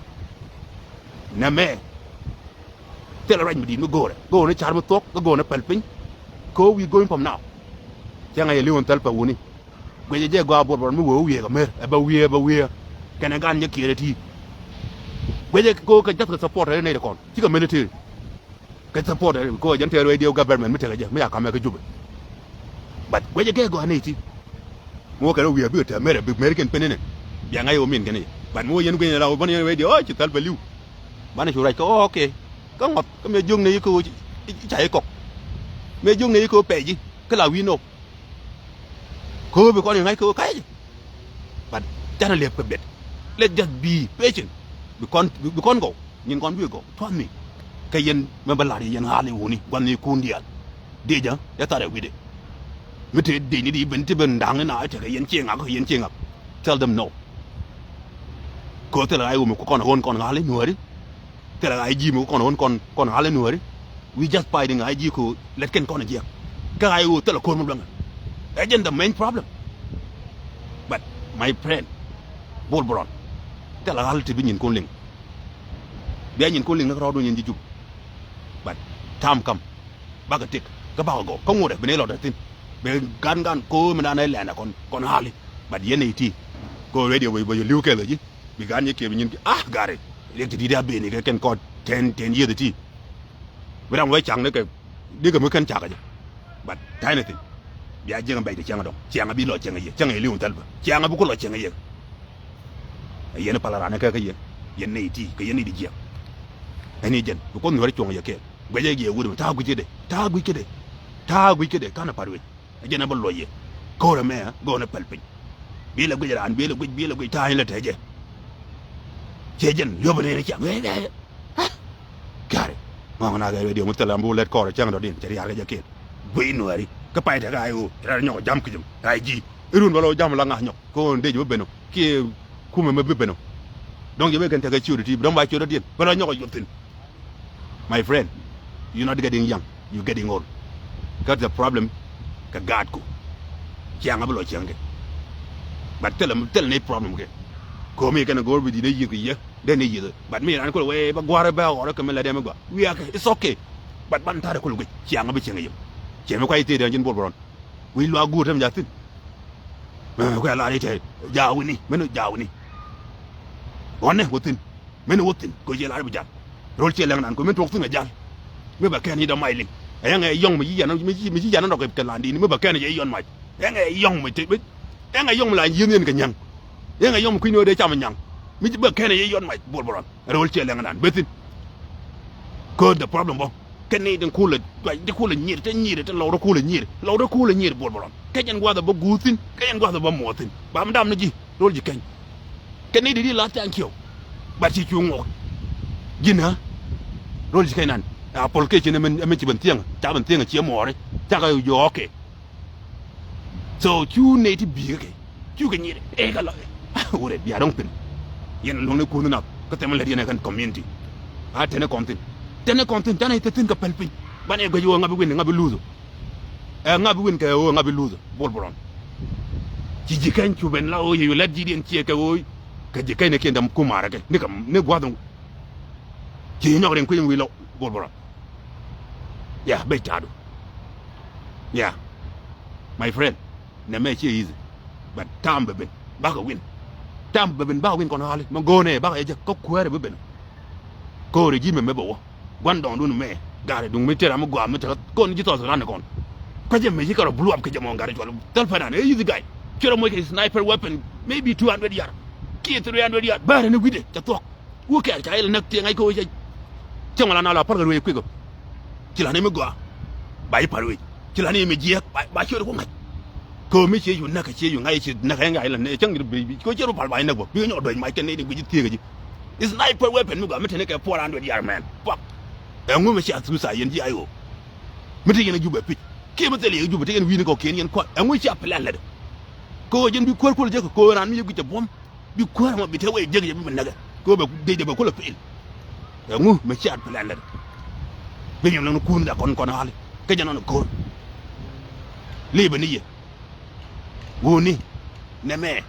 Nɛmɛ thilɛ ruac mi di̱i̱t mi go̱o̱rɛ, go̱o̱rɛ ni ca̱r mi thuɔ̱k kä go̱o̱rɛ ni päl piny. Kɛ ɣöö wi̱i̱ go̱o̱ny pam now. Cäŋɛ yɛ li̱w ɛn thäl pɛ wuni. Guecɛ jɛ gɔaa buɔt buɔt mi wee wiee kɛ mer ɛ bɛ wiee, ɛ bɛ wiee. Kɛnɛ gan nyɛ kiɛɛrɛ ti̱i̱t. Guecɛ kɛ ɣöö kɛ jath kɛ support ɛ nɛy ti kɔn cikɛ military. Kɛ support ɛ kɛ ɣöö jɛn tëë radio government mi tekɛ jɛ mi ca kamɛ kä Jubɛ. But guecɛ kɛ gɔaa nɛy ti. Mi wä kɛn wiee bikɛ te mer ɛ bi mer kɛn pen inɛ. Bia ŋa̱c ɛ wä min kɛn i̱ but mi wä yɛn gui̱ny ɛ la wä bän yɛn radio ɔ ci thäl pɛ li̱w. Banɛ cu ruac kɛ ɔ okay. Kä ŋɔth kä mëë jiök nɛy i̱ kɛ ɣöö ca i̱ kɔk. Mëë jiök nɛy i̱ kɛ ɣöö pɛc ji̱ kä la wi̱i̱ nɔk. Kɛ ɣöö bi kɔn i̱ ŋa̱c kɛ ɣöö ka̱c. But canɛ liɛp kɛ bet. Let just be patient. Bi kɔn, bi kɔn gɔw. Nyin kɔn bi gɔw. Tua̱th mi. Kɛ yɛn mɛ bä la̱r yɛ yɛn ɣa̱l i̱ wuni gua̱n ni kun diaal. Dee jɛ yɛ thar ɛ wi̱cdɛ. Mi te dee ni di ben ti ben da̱ŋ ni na tekɛ yɛn cieŋ ŋak, yɛn cieŋ ŋak. Tell them no. Kɛ ɣöö thilɛ ɣa̱c wumi ku kɔn ɣöö kɔn ɣa̱l i̱ nuääri. Thilɛ ɣa̱c ji̱ mi ku kɔn ɣöö kɔn, kɔn ɣa̱l i̱ nuääri. We just fighting ɣa̱c ji̱ kɛ ɣöö lɛt kɛn kɔn jiɛk. Kä ɣa̱c ɣöö thilɛ ko̱r mi luäŋɛ. Ɛ jɛn the main problem. But my friend, Bol Bron, thilɛ ɣa̱l ti bi nyin kun liŋ. Bia nyin kun liŋ ni kärɔɔdu nyin ji̱ Jubɛ. But time come. Bakɛ tëk kä bakɛ gɔw kä ŋotdɛ bi ni lɔt ɛ thi̱n. Bɛ gan gan ko̱o̱m mi nan ɛ lɛn ɛ kɔn kɔn ɣa̱li. But yɛn nɛy ti ko̱o̱m radio bɛ bɛ yɛ li̱w kɛl ɛ ji̱. Bi gan yɛ kiɛ bi nyin ki ah gari. Riɛk ti di̱t a beni kɛ kɛn kɔn ten ten years ti. Bi ram wee cak ni kɛ dikɛ mi kɛn cak ɛ ji̱. But ta̱a̱ ni thi̱n. Bia jiɛŋ bɛc ti ciɛŋ dɔ̱ŋ ciɛŋ bi lɔ ciɛŋ yɛ ciɛŋ yɛ li̱w thɛl bä ciɛŋ bi ku lɔ ciɛŋ yɛ. Ɛ yɛn pal ran ɛ kɛ kɛ yɛn yɛn nɛy ti kɛ yɛn nɛy ti jiɛŋ. Ɛn i̱ jɛn bi kuoth nuäär cuɔ̱ŋ yɛ kɛɛl. Guecɛ jiɛ wut mi ta̱a̱ guic kädɛ ta̱a̱ guic kädɛ ta̱a̱ guic kädɛ ka̱n a pa̱t wec. Ɛ jɛn ɛ bä luɔc yɛ ko̱r ɛmɛ ɛ go̱o̱n ɛ päl piny. Bi lɛ guic raan bi lɛ guic bi lɛ guic ta̱a̱ in lɛ te jɛ. Cɛ jɛn liöp ɛ nɛn ɛ ciaŋ ɛ ɛ ɛ. Kari ŋɔŋ na kɛ radio mi thil am bi wä lɛt kɔr cäŋ dɔ̱diɛn cɛ riaar kɛ jɛ ken. Guic nuääri kä pay tekɛ ay ɣöö rɛl nyɔk jam kicim ay ji̱. Irun bä lɔ jam la ŋa̱ nyɔk kɛ ɣöö dec bä ben ɔ kiɛ kumɛ mɛ bi ben ɔ. Dɔ̱ŋ jɛ ben kɛn tekɛ ciöt iti bi dɔ̱ŋ ba ciöt dɔ̱diɛn bä lɔ nyɔk jɔth thi̱n. My friend, you not getting young, you getting old. Kä the problem kɛ gaatku. Ciaŋ a bi lɔ ciaŋ kɛ. But thilɛ thilɛ ni problem kɛ. Komi kɛn go̱o̱r bi di̱t a yiëth kɛ yɛ. Dee ni yieth. But mi ran kul wee ba gua̱r ba ɣɔr kɛ mi la dee mi gɔaa. Wiakɛ, it's okay. But ban ta̱rɛ kul guic ciaŋ bi cieŋ yem. Ciɛ mi kuay thee dee jin bol bron. Wi̱i̱ luaak guur tem ja thi̱n. Kuɛ lar itɛ ja wini mɛn ja wini. Ɣɔnɛ wä thi̱n mɛn wä thi̱n kɛ ciɛ lar bi jal. Rol ciɛ lɛŋ nan kɛ mɛn tuɔk thi̱n a jal. Mi ba kɛn i̱ dɔ mac liŋ. Ɛyɛŋɛ yɔŋ mi ci yan mi ci yan dɔk kɛ landini mi ba kɛn i̱ yɔn mac. Ɛŋɛ yɔŋ mɛ te, ɛŋɛ yɔŋ mɛ la yieth yɛn kɛ nyäŋ. Ɛŋɛ yɔŋ mɛ kui̱ni wä dee cam nyäŋ. Mi ci bä kɛn yɛ yɔt mac bol bä rɔn. Rɛwäl ciɛ lɛŋ nan bä thi̱n. Kä the problem bä. Kɛ ni tin kulɛ, tin kulɛ nyir, te nyir, te lɔwdä kulɛ nyir, lɔwdä kulɛ nyir bol bä rɔn. Kɛ jɛn gua̱th bä guuth thi̱n, kɛ jɛn gua̱th bä muɔth thi̱n. Ba mi dam ni ji̱, rol ji̱ kɛny. Kɛ ni di di la thank you. But ci cuŋ ŋuɔk. Ji̱n ɣä. Rol ji̱ kɛny nan. Application ɛmɛ, ɛmɛ ci ben thiäŋ, ca ben thiäŋ ciɛ muɔɔri. Cakɛ jɔɔkɛ. So cu nɛy ti bi̱i̱ kɛ cu kɛ nyiet ɛ kɛ lɔ. Wurɛ bia dɔ̱ŋ pin. Yɛn luäŋni kuuth nath kä thɛmɛ lät yɛn ɛ kɛn community. A tɛnɛ kɔn thi̱n. Tɛnɛ kɔn thi̱n canɛ te thi̱n kɛ pɛl piny. Banɛ guɛc wä ŋa̱p i̱ win ŋa̱p i̱ luth. Ɛ ŋa bi win kɛ ɣöö ŋa bi luth Bol Bol Rɔn. Ci ji̱ kɛny cu ben la ɣöö yɛ yu lɛt ji̱ diɛn ciɛ kɛ ɣöö kɛ ji̱ kɛny ni kiɛn däm kum marɛ kɛ ni kɛ ni gua̱th. Ci nyɔk riɛn kui̱ wi̱i̱ lɔ Bol Bol Rɔn. Ya bec ta̱a̱du. Ya my friend. Nɛ mɛ ciɛ easy. But tam bɛ ben bakɛ win. Tam bɛ ben bakɛ win kɔn ɣali mɛ go̱o̱nɛ bakɛ jɛ kä kuäärɛ bɛ ben. Ko̱o̱rɛ ji̱ mɛ mɛ bɛ wä gua̱n dɔŋdun mɛ. Garɛ duŋ mi tëra mi gɔaa mi tekɛ kɔn ji̱ thɔth ran kɔn. Kuecɛ mɛ ci kɛ rɔ bluap kɛ jɛ mɔ garɛ cuɔl thäl pɛnan ɛ easy guy. Ci rɔ moc kɛ sniper weapon maybe two hundred yard kiɛ three hundred yard bärɛ ni wi̱dɛ cɛ thuɔk. Wä kɛɛr ca ilɛ näk tiɛŋ ŋa̱c kä wä cɛ. Cäŋ wä la na la pär kɛ ruëëc kui̱k ɔ. Ci la ni mi gɔaa ba i̱ pär wec. Ci la ni mi jiɛɛk ba ciöt ku ŋa̱c. Kɛ wä mi cie cu näk kɛ cie cu ŋa̱c ci näk kɛ ŋa̱c ilɛ ni cäŋ bi kɛ wä cɛ ru pal ba inäk bä bi kɛ nyɔk duec mac kɛ ni di guic thiëëk ji̱. Is sniper weapon mi gɔaa mi teni kɛ four hundred yard man. Fuck. Ɛŋu mi cia thuth a yɛn ji̱ ay ɣöö mi ti yɛn a jubɛ pi̱c kiɛ mi thil yɛ jubɛ ti yɛn wi̱i̱ni kɔkiɛn yɛn kua̱r ɛŋu cia plan lätdä. Kɛ wä jɛn bi kuäär kuäl jek kɛ wä raan mi yɛ guic cɛ buɔ̱m. Bi kuäär mɔ bi te wee jek jɛ bi näkɛ kɛ wee bɛ dec dɛ bɛ kulɛ pil. Ɛŋu mɛ ciaat pil ɛn lɛt. Bi nyɔn lɔn kun da kɔn kɔn hali kä jɛ nɔn ko̱r. Lipɛ ni yɛ wuni nɛ mɛ.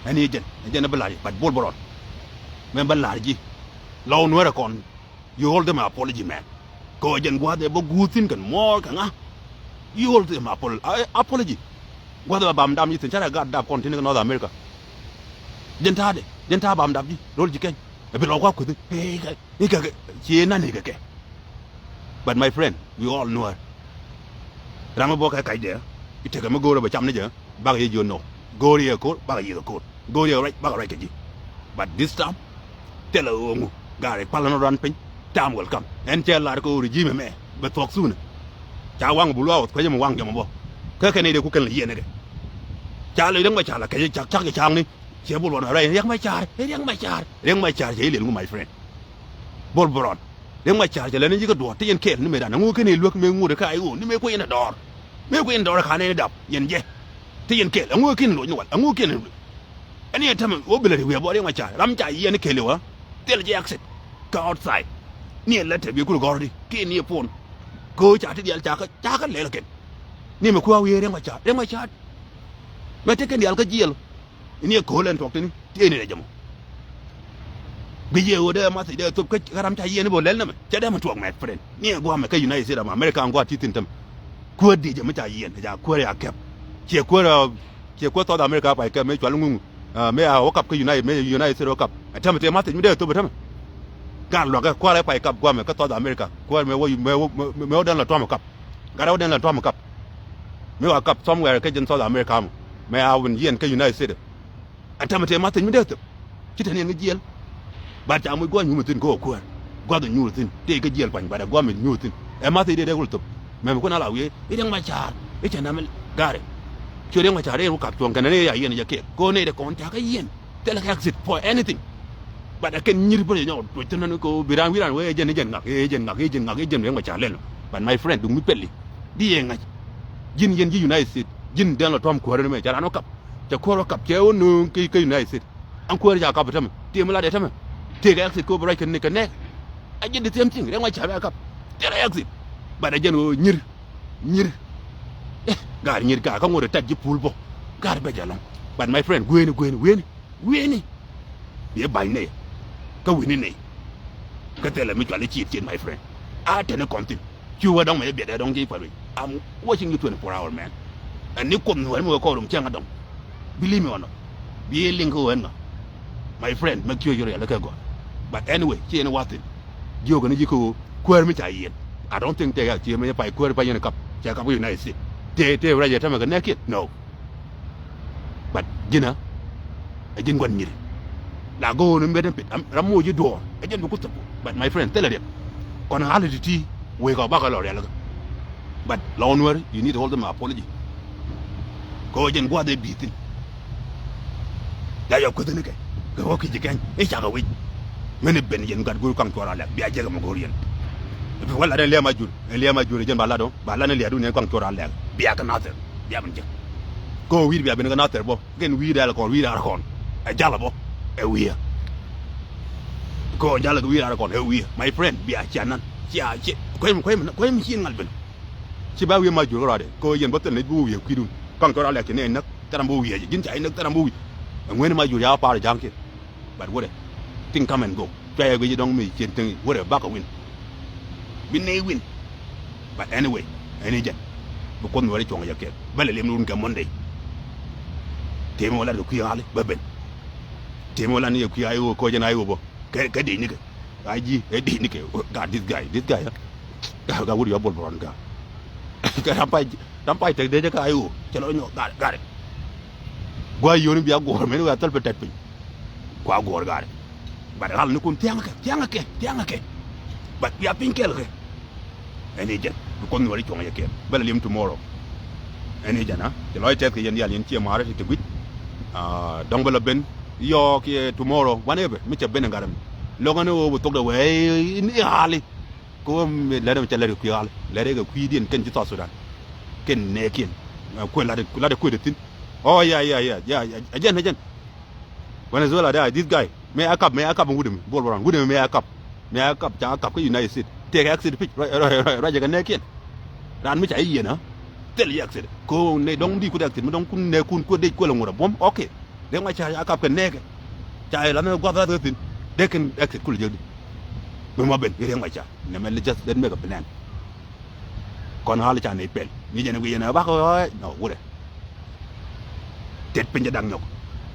Ɛn i̱ jɛn ɛ jɛn ɛ bi la̱r ji̱ but Bol Bol Rɔn. Mɛ bä la̱r ji̱ lɔw nuɛrɛ kɔn. You owe them apology man. Kɛ ɣöö jɛn gua̱a̱th ɛ bä guur thi̱n kɛn muɔɔr kɛ ŋa. You owe them apol- a- apology. Gua̱a̱th ɛ bä bam dam ji̱ thi̱n carɛ gaat dap kɔn ti̱n kɛ North America. Jɛn ta̱a̱dɛ jɛn ta̱a̱ bam dap ji̱ ro̱l ji̱ kɛny. Ɛ bi lɔ kua̱ kui̱thi i̱ kɛ i̱ kɛ ci nan i̱ kɛ kɛ. But my friend, we all know her. Ram mi bä kɛ kacdɛ i̱ tekɛ mi go̱o̱rä bɛ cam ni jɛ. Bakɛ yɛ jiö nɔ go̱o̱r yɛ ko̱r bakɛ yɛ ko̱r go̱o̱r yɛ ruac bakɛ ruac kɛ ji̱. But this time thilɛ ɣöö ŋu gaari kualä ni ruan piny. Tam welcome ɛn cɛ lar kɛ ɣöö regime mɛ bɛ thuɔk thunä. Ca waŋ bul wa ɣɔth kuecä mi waŋ jɔmɔ bɔ kä kɛn i̱ dee ku kɛn lɛ yiɛn ikɛ. Ca lɛ riɛk ma ca lɛ kɛcä cak cak kɛ caŋni. Ciɛ bul wan ruac riɛk ma car riɛk ma car riɛk ma car cɛ i̱ liɛl ŋu my friend. Bol Bol Rɔn. Riɛk ma car cɛ lɛn ji̱ kä duɔ̱ɔ̱r ti yɛn kɛɛl ni mëë dan ɛŋu kɛn i̱ luäk mëë ŋut kä a i̱ ɣöö ni mëë kuec yɛn ɛ dɔɔr. Mëë kuec yɛn dɔɔr ɛ ka̱n ɛn i̱ dap yɛn jɛ. Ti yɛn kɛɛl ɛŋu kɛn i̱ luɔc ni wal ɛŋu kɛn i̱ luɔc. Ɛn yɛn tämɛ wä bilɛ ri wiɛ bɔ riɛk ma car ram ca yiɛn kɛɛl i̱ wä. Thil jɛ exit kä outside. Ni yɛn lät te bi kul gɔ̱r di kiɛ ni yɛ pon. Kɛ ɣöö ca ti diaal ca kä ca kä lɛl kɛn. Ni mɛ kua̱ wiee riɛk ma car riɛk ma car. Mɛ ti kɛn diaal kä jiɛl. Ini ɛ ko̱o̱l ɛn tuɔk tini ti ɛn in ɛ jɛ mɔ. Bi yɛ ɣöö dee math i̱ dee thop kä ram ca yiɛn i̱ bä lɛl nɛmɛ cɛ dee mɛ tuɔk mɛ friend ni ɛ gua̱a̱mɛ kä United States of America ɛn gua̱a̱ ti thi̱n tämɛ. Kuäär diecɛ mi ca yiɛn ɛ ca kuäär ɛ a kɛp. Ciɛ kuäär ɛ ciɛ kuäär South America pay kɛp mëë cual ŋuŋ. Mëë a wä kap kä United mëë United States wä kap ɛ tämɛ tëë math i̱ mi dee thop ɛ tämɛ. Gaat luakä kuäär ɛ pay kap gua̱a̱mɛ kä South America kuäär mëë wä mëë wä dɛn la tuam ɛ kap. Gat rɛw den la tuam kap. Mi wa kap somewhere kä jɛn South America mɔ mɛ a wun yiɛn kä United States. Ɛn tämɛ tëë math thiec mi dee thop. Ci te ni ɛn kä jiɛl. Bat ca moc gua̱th nyuur mi thi̱n kä ɣöö kuäär gua̱th nyuur thi̱n tëë kä jiɛl kuany bat ɛ gua̱th mi nyuur thi̱n. Ɛ math thiec dee dee wul thop. Mɛm kun ala wiee i̱ riɛk ma ca̱a̱r i̱ cɛ nam. Gaarɛ. Ciö riɛk ma ca̱a̱r i̱ ru kap cuɔ̱ŋ kɛn ni ya yiɛn jɛ kɛɛl kɛ ɣöö nɛy dee kɔn ca kä yiɛn. Thilɛ kɛ exit for anything. But ɛ kɛn nyir bä yɛ nyɔk tuɔc thi̱n nani kɛ ɣöö bi raan wi̱i̱ raan wee ɛ jɛn ɛ jɛn ŋak ɛ jɛn ŋak ɛ jɛn ŋak ɛ jɛn riɛk ma ca̱a̱r lɛl. But my friend duŋ mi pɛli di yɛ ŋa̱c. Ji̱n yɛn ji̱ United States ji̱n dɛn lɔ tuam kuäärä ni mɛ ca raan wä kap. Cɛ kuäär wä kap cɛ wä nööŋ kä United States. Ɛn kuäär ca kap ɛ tämɛ tëë mi lat ɛ tämɛ. Tëë kɛ exit kɛ wä bi ruac kɛ ni kɛ nɛɛk. Ɛ ji̱n the same thing riɛk ma ca̱a̱r bɛ kap. Tëë rɛ exit. But ɛ jɛn ɣöö nyir nyir. Ɛ gaar nyir gaar kä ŋot ɛ tat ji̱ pul bä. Gaar bɛ jɛ lɔ̱ŋ. But my friend gueeni gueeni gueeni. Wi̱i̱ni. Biɛ ba̱ny nɛy. Kä wi̱ni nɛy. Kä thilɛ mi cuali ciet ciet my friend. A teni kɔn thi̱n. Cu wä dɔ̱ŋ mɛ yɛ biɛt ɛ dɔ̱ŋ ji̱ pal wi̱c. I'm watching you twenty four hour man. Ɛn ni kuoth mi wɛr mi wä kɔɔr rum cäŋ a dɔ̱ŋ. Believe me or not. Biɛ liŋ kä ɣöö ɛn ŋa. My friend mɛ kiöc riɛl kɛ gɔaa. But anyway ci ɛn wa̱thi̱n. Jiök ɛn ji̱ kä ɣöö kuäär mi ca yiɛn. I don't think tëë ɣa̱ ci ɛmɛ pay kuäär pay yɛn kap cɛ kap kä United States. Tëë tëë rɛc ɛ tämɛ kɛ nɛɛkiɛn no. But ji̱n ɛ ji̱n gua̱n nyiri. La go̱o̱r ni met ni pit ram moc ji̱ duɔ̱ɔ̱r ɛ ji̱n bi kuth thop. But my friend thilɛ riɛk. Kɔn ɣa̱l ti̱ti̱ wec kɔ bakɔ lɔ riɛl kä. But lɔ nuäär you need to hold them apology. Kɛ ɣöö ji̱n gua̱th ɛ bi̱i̱ thi̱n. La yɔ kueth ni kɛ kɛ ɣöö ki̱ci kɛny i̱ cakɛ wec. Meni ben yɛn gat go̱o̱r kaŋ cuɔr alɛk bia jek ɛmɛ go̱o̱r yɛn. Bi wä lat ni liɛm a jur ni liɛm a jur jɛn ba lat ɔ ba lat ni lia̱t wun yɛn kaŋ cuɔr alɛk bia kɛ nathir bia ben jek. Kɛ ɣöö wi̱i̱ bia ben kɛ nathir bä kɛn wi̱i̱ dɛl kɔn wi̱i̱ raar kɔn. Ɛ jal ɛ bä ɛ wi̱i̱ ɛ. Kɛ ɣöö jal kɛ wi̱i̱ raar kɔn ɛ wi̱i̱ ɛ my friend bia cia nan cia cia kuɛm kuɛm kuɛm ci ŋal ben. Ci ba wi̱i̱ ma jur kä rɔɔdɛ kɛ ɣöö yɛn bä thil nɛy bi wä wi̱i̱ kui̱dun. Kaŋ cɔ rɔɔdɛ kɛ nɛy näk thil ram bi wä wi̱i̱ ji̱n ca ji̱ näk thil ram bi wä wi̱i̱. Ɛŋuɛ̈ni ma jur ca wä pa̱a̱r ja̱ŋkiɛn. But wurɛ, thing come and go. Cuayɛ guic dɔ̱ŋ mi cien thi̱ŋ wurɛ bakɛ win. Bi nɛy win. But anyway, ɛn i̱ jɛn bi Kuoth Nuääri cuɔ̱ŋ yɛ kɛɛl. Bä lɛ liɛm ni wun kɛ Monday. Tëë mi wä lat kɛ kui̱ ɣali bä ben. Tëë mi wä lat ni kɛ kui̱ ɣali wä kɔc jɛn ɣali wä bä kɛ kɛ dec ni kɛ. Ɣa̱c ji̱ ɛ dec ni kɛ. God, this guy, this guy. Ɣa̱c wut yɔ bol bɛ rɔn ga̱a̱. Kɛ ram pay, ram pay tek dee jɛ kä ayo cɛ lɔ nyɔ gat gat. Guay yoni bia guɔr mɛn wia thil pɛ tɛt piny. Kua guɔr gat. Bat ɣal ni kun thiaŋ kɛ thiaŋ kɛ thiaŋ kɛ. Bat bia piny kɛl kɛ. Ɛn i̱ jɛn bi Kuoth Nuääri cuɔ̱ŋ yɛ kɛɛl bä lɛ liɛm tomorrow. Ɛn i̱ jɛn a cɛ lɔc tɛth kɛ yɛn dial yɛn ciɛ ma̱a̱rä ti ti guic. Dɔ̱ŋ bä lɛ ben yɔɔk yɛ tomorrow whatever mi cɛ ben ɛ gat ɛn. Lo̱k ɛn ɣöö bi thok dɛ wee in i̱ ɣaali. Kɛ ɣöö mi lɛt ɛmɛ cɛ lɛt kɛ kui̱ ɣa̱l lɛt ɛ kɛ kui̱diɛn kɛn ji̱ South Sudan. Kɛn nɛɛkiɛn kuën lat ɛ kui̱dɛ thi̱n. Ɔ ya ya ya ya. Ɛ jɛn ɛ jɛn. Venezuela da this guy mëë a kap mëë a kap wut ɛmɛ bol bä rɔn wut ɛmɛ mëë a kap. Mëë a kap ca a kap kä United States tëëkɛ accident pic ruacɛ kɛ nɛɛkiɛn. Raan mi ca i̱ yiɛn a thil i̱ accident kɛ ɣöö nɛy dɔ̱ŋ di kut accident mi dɔ̱ŋ kun nɛɛkun kuet dec kuël ɛ ŋot a buɔ̱m okay. Riɛk Macar ca kap kɛ nɛɛkɛ. Ca i̱ la̱th ni gua̱th rath kä thi̱n dee kɛn exit kulɛ jek di. Mi ma ben i̱ Riɛk Macar nɛmɛ li just let make a plan. Kɔn ɣa̱l ca nɛy pɛl ni jɛn i̱ guic yɛn ɛ bak ɣɔ̱ɔ̱c nɔ wurɛ. Tet piny cɛ dak nyɔk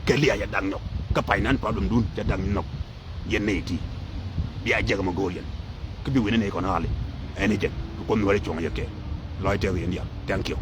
kɛ liac cɛ dak nyɔk kɛ finance problem dun cɛ dak nyɔk. Yɛn nɛy ti bia jek ɛmɛ go̱o̱r yɛn. Kä bi wini nɛy kɔn ɣa̱l i̱ ɛn i̱ jɛn bi Kuoth Nuääri cuɔ̱ŋ yɛ kɛɛl. Lɔc tɛth yɛn diaal. Thank you.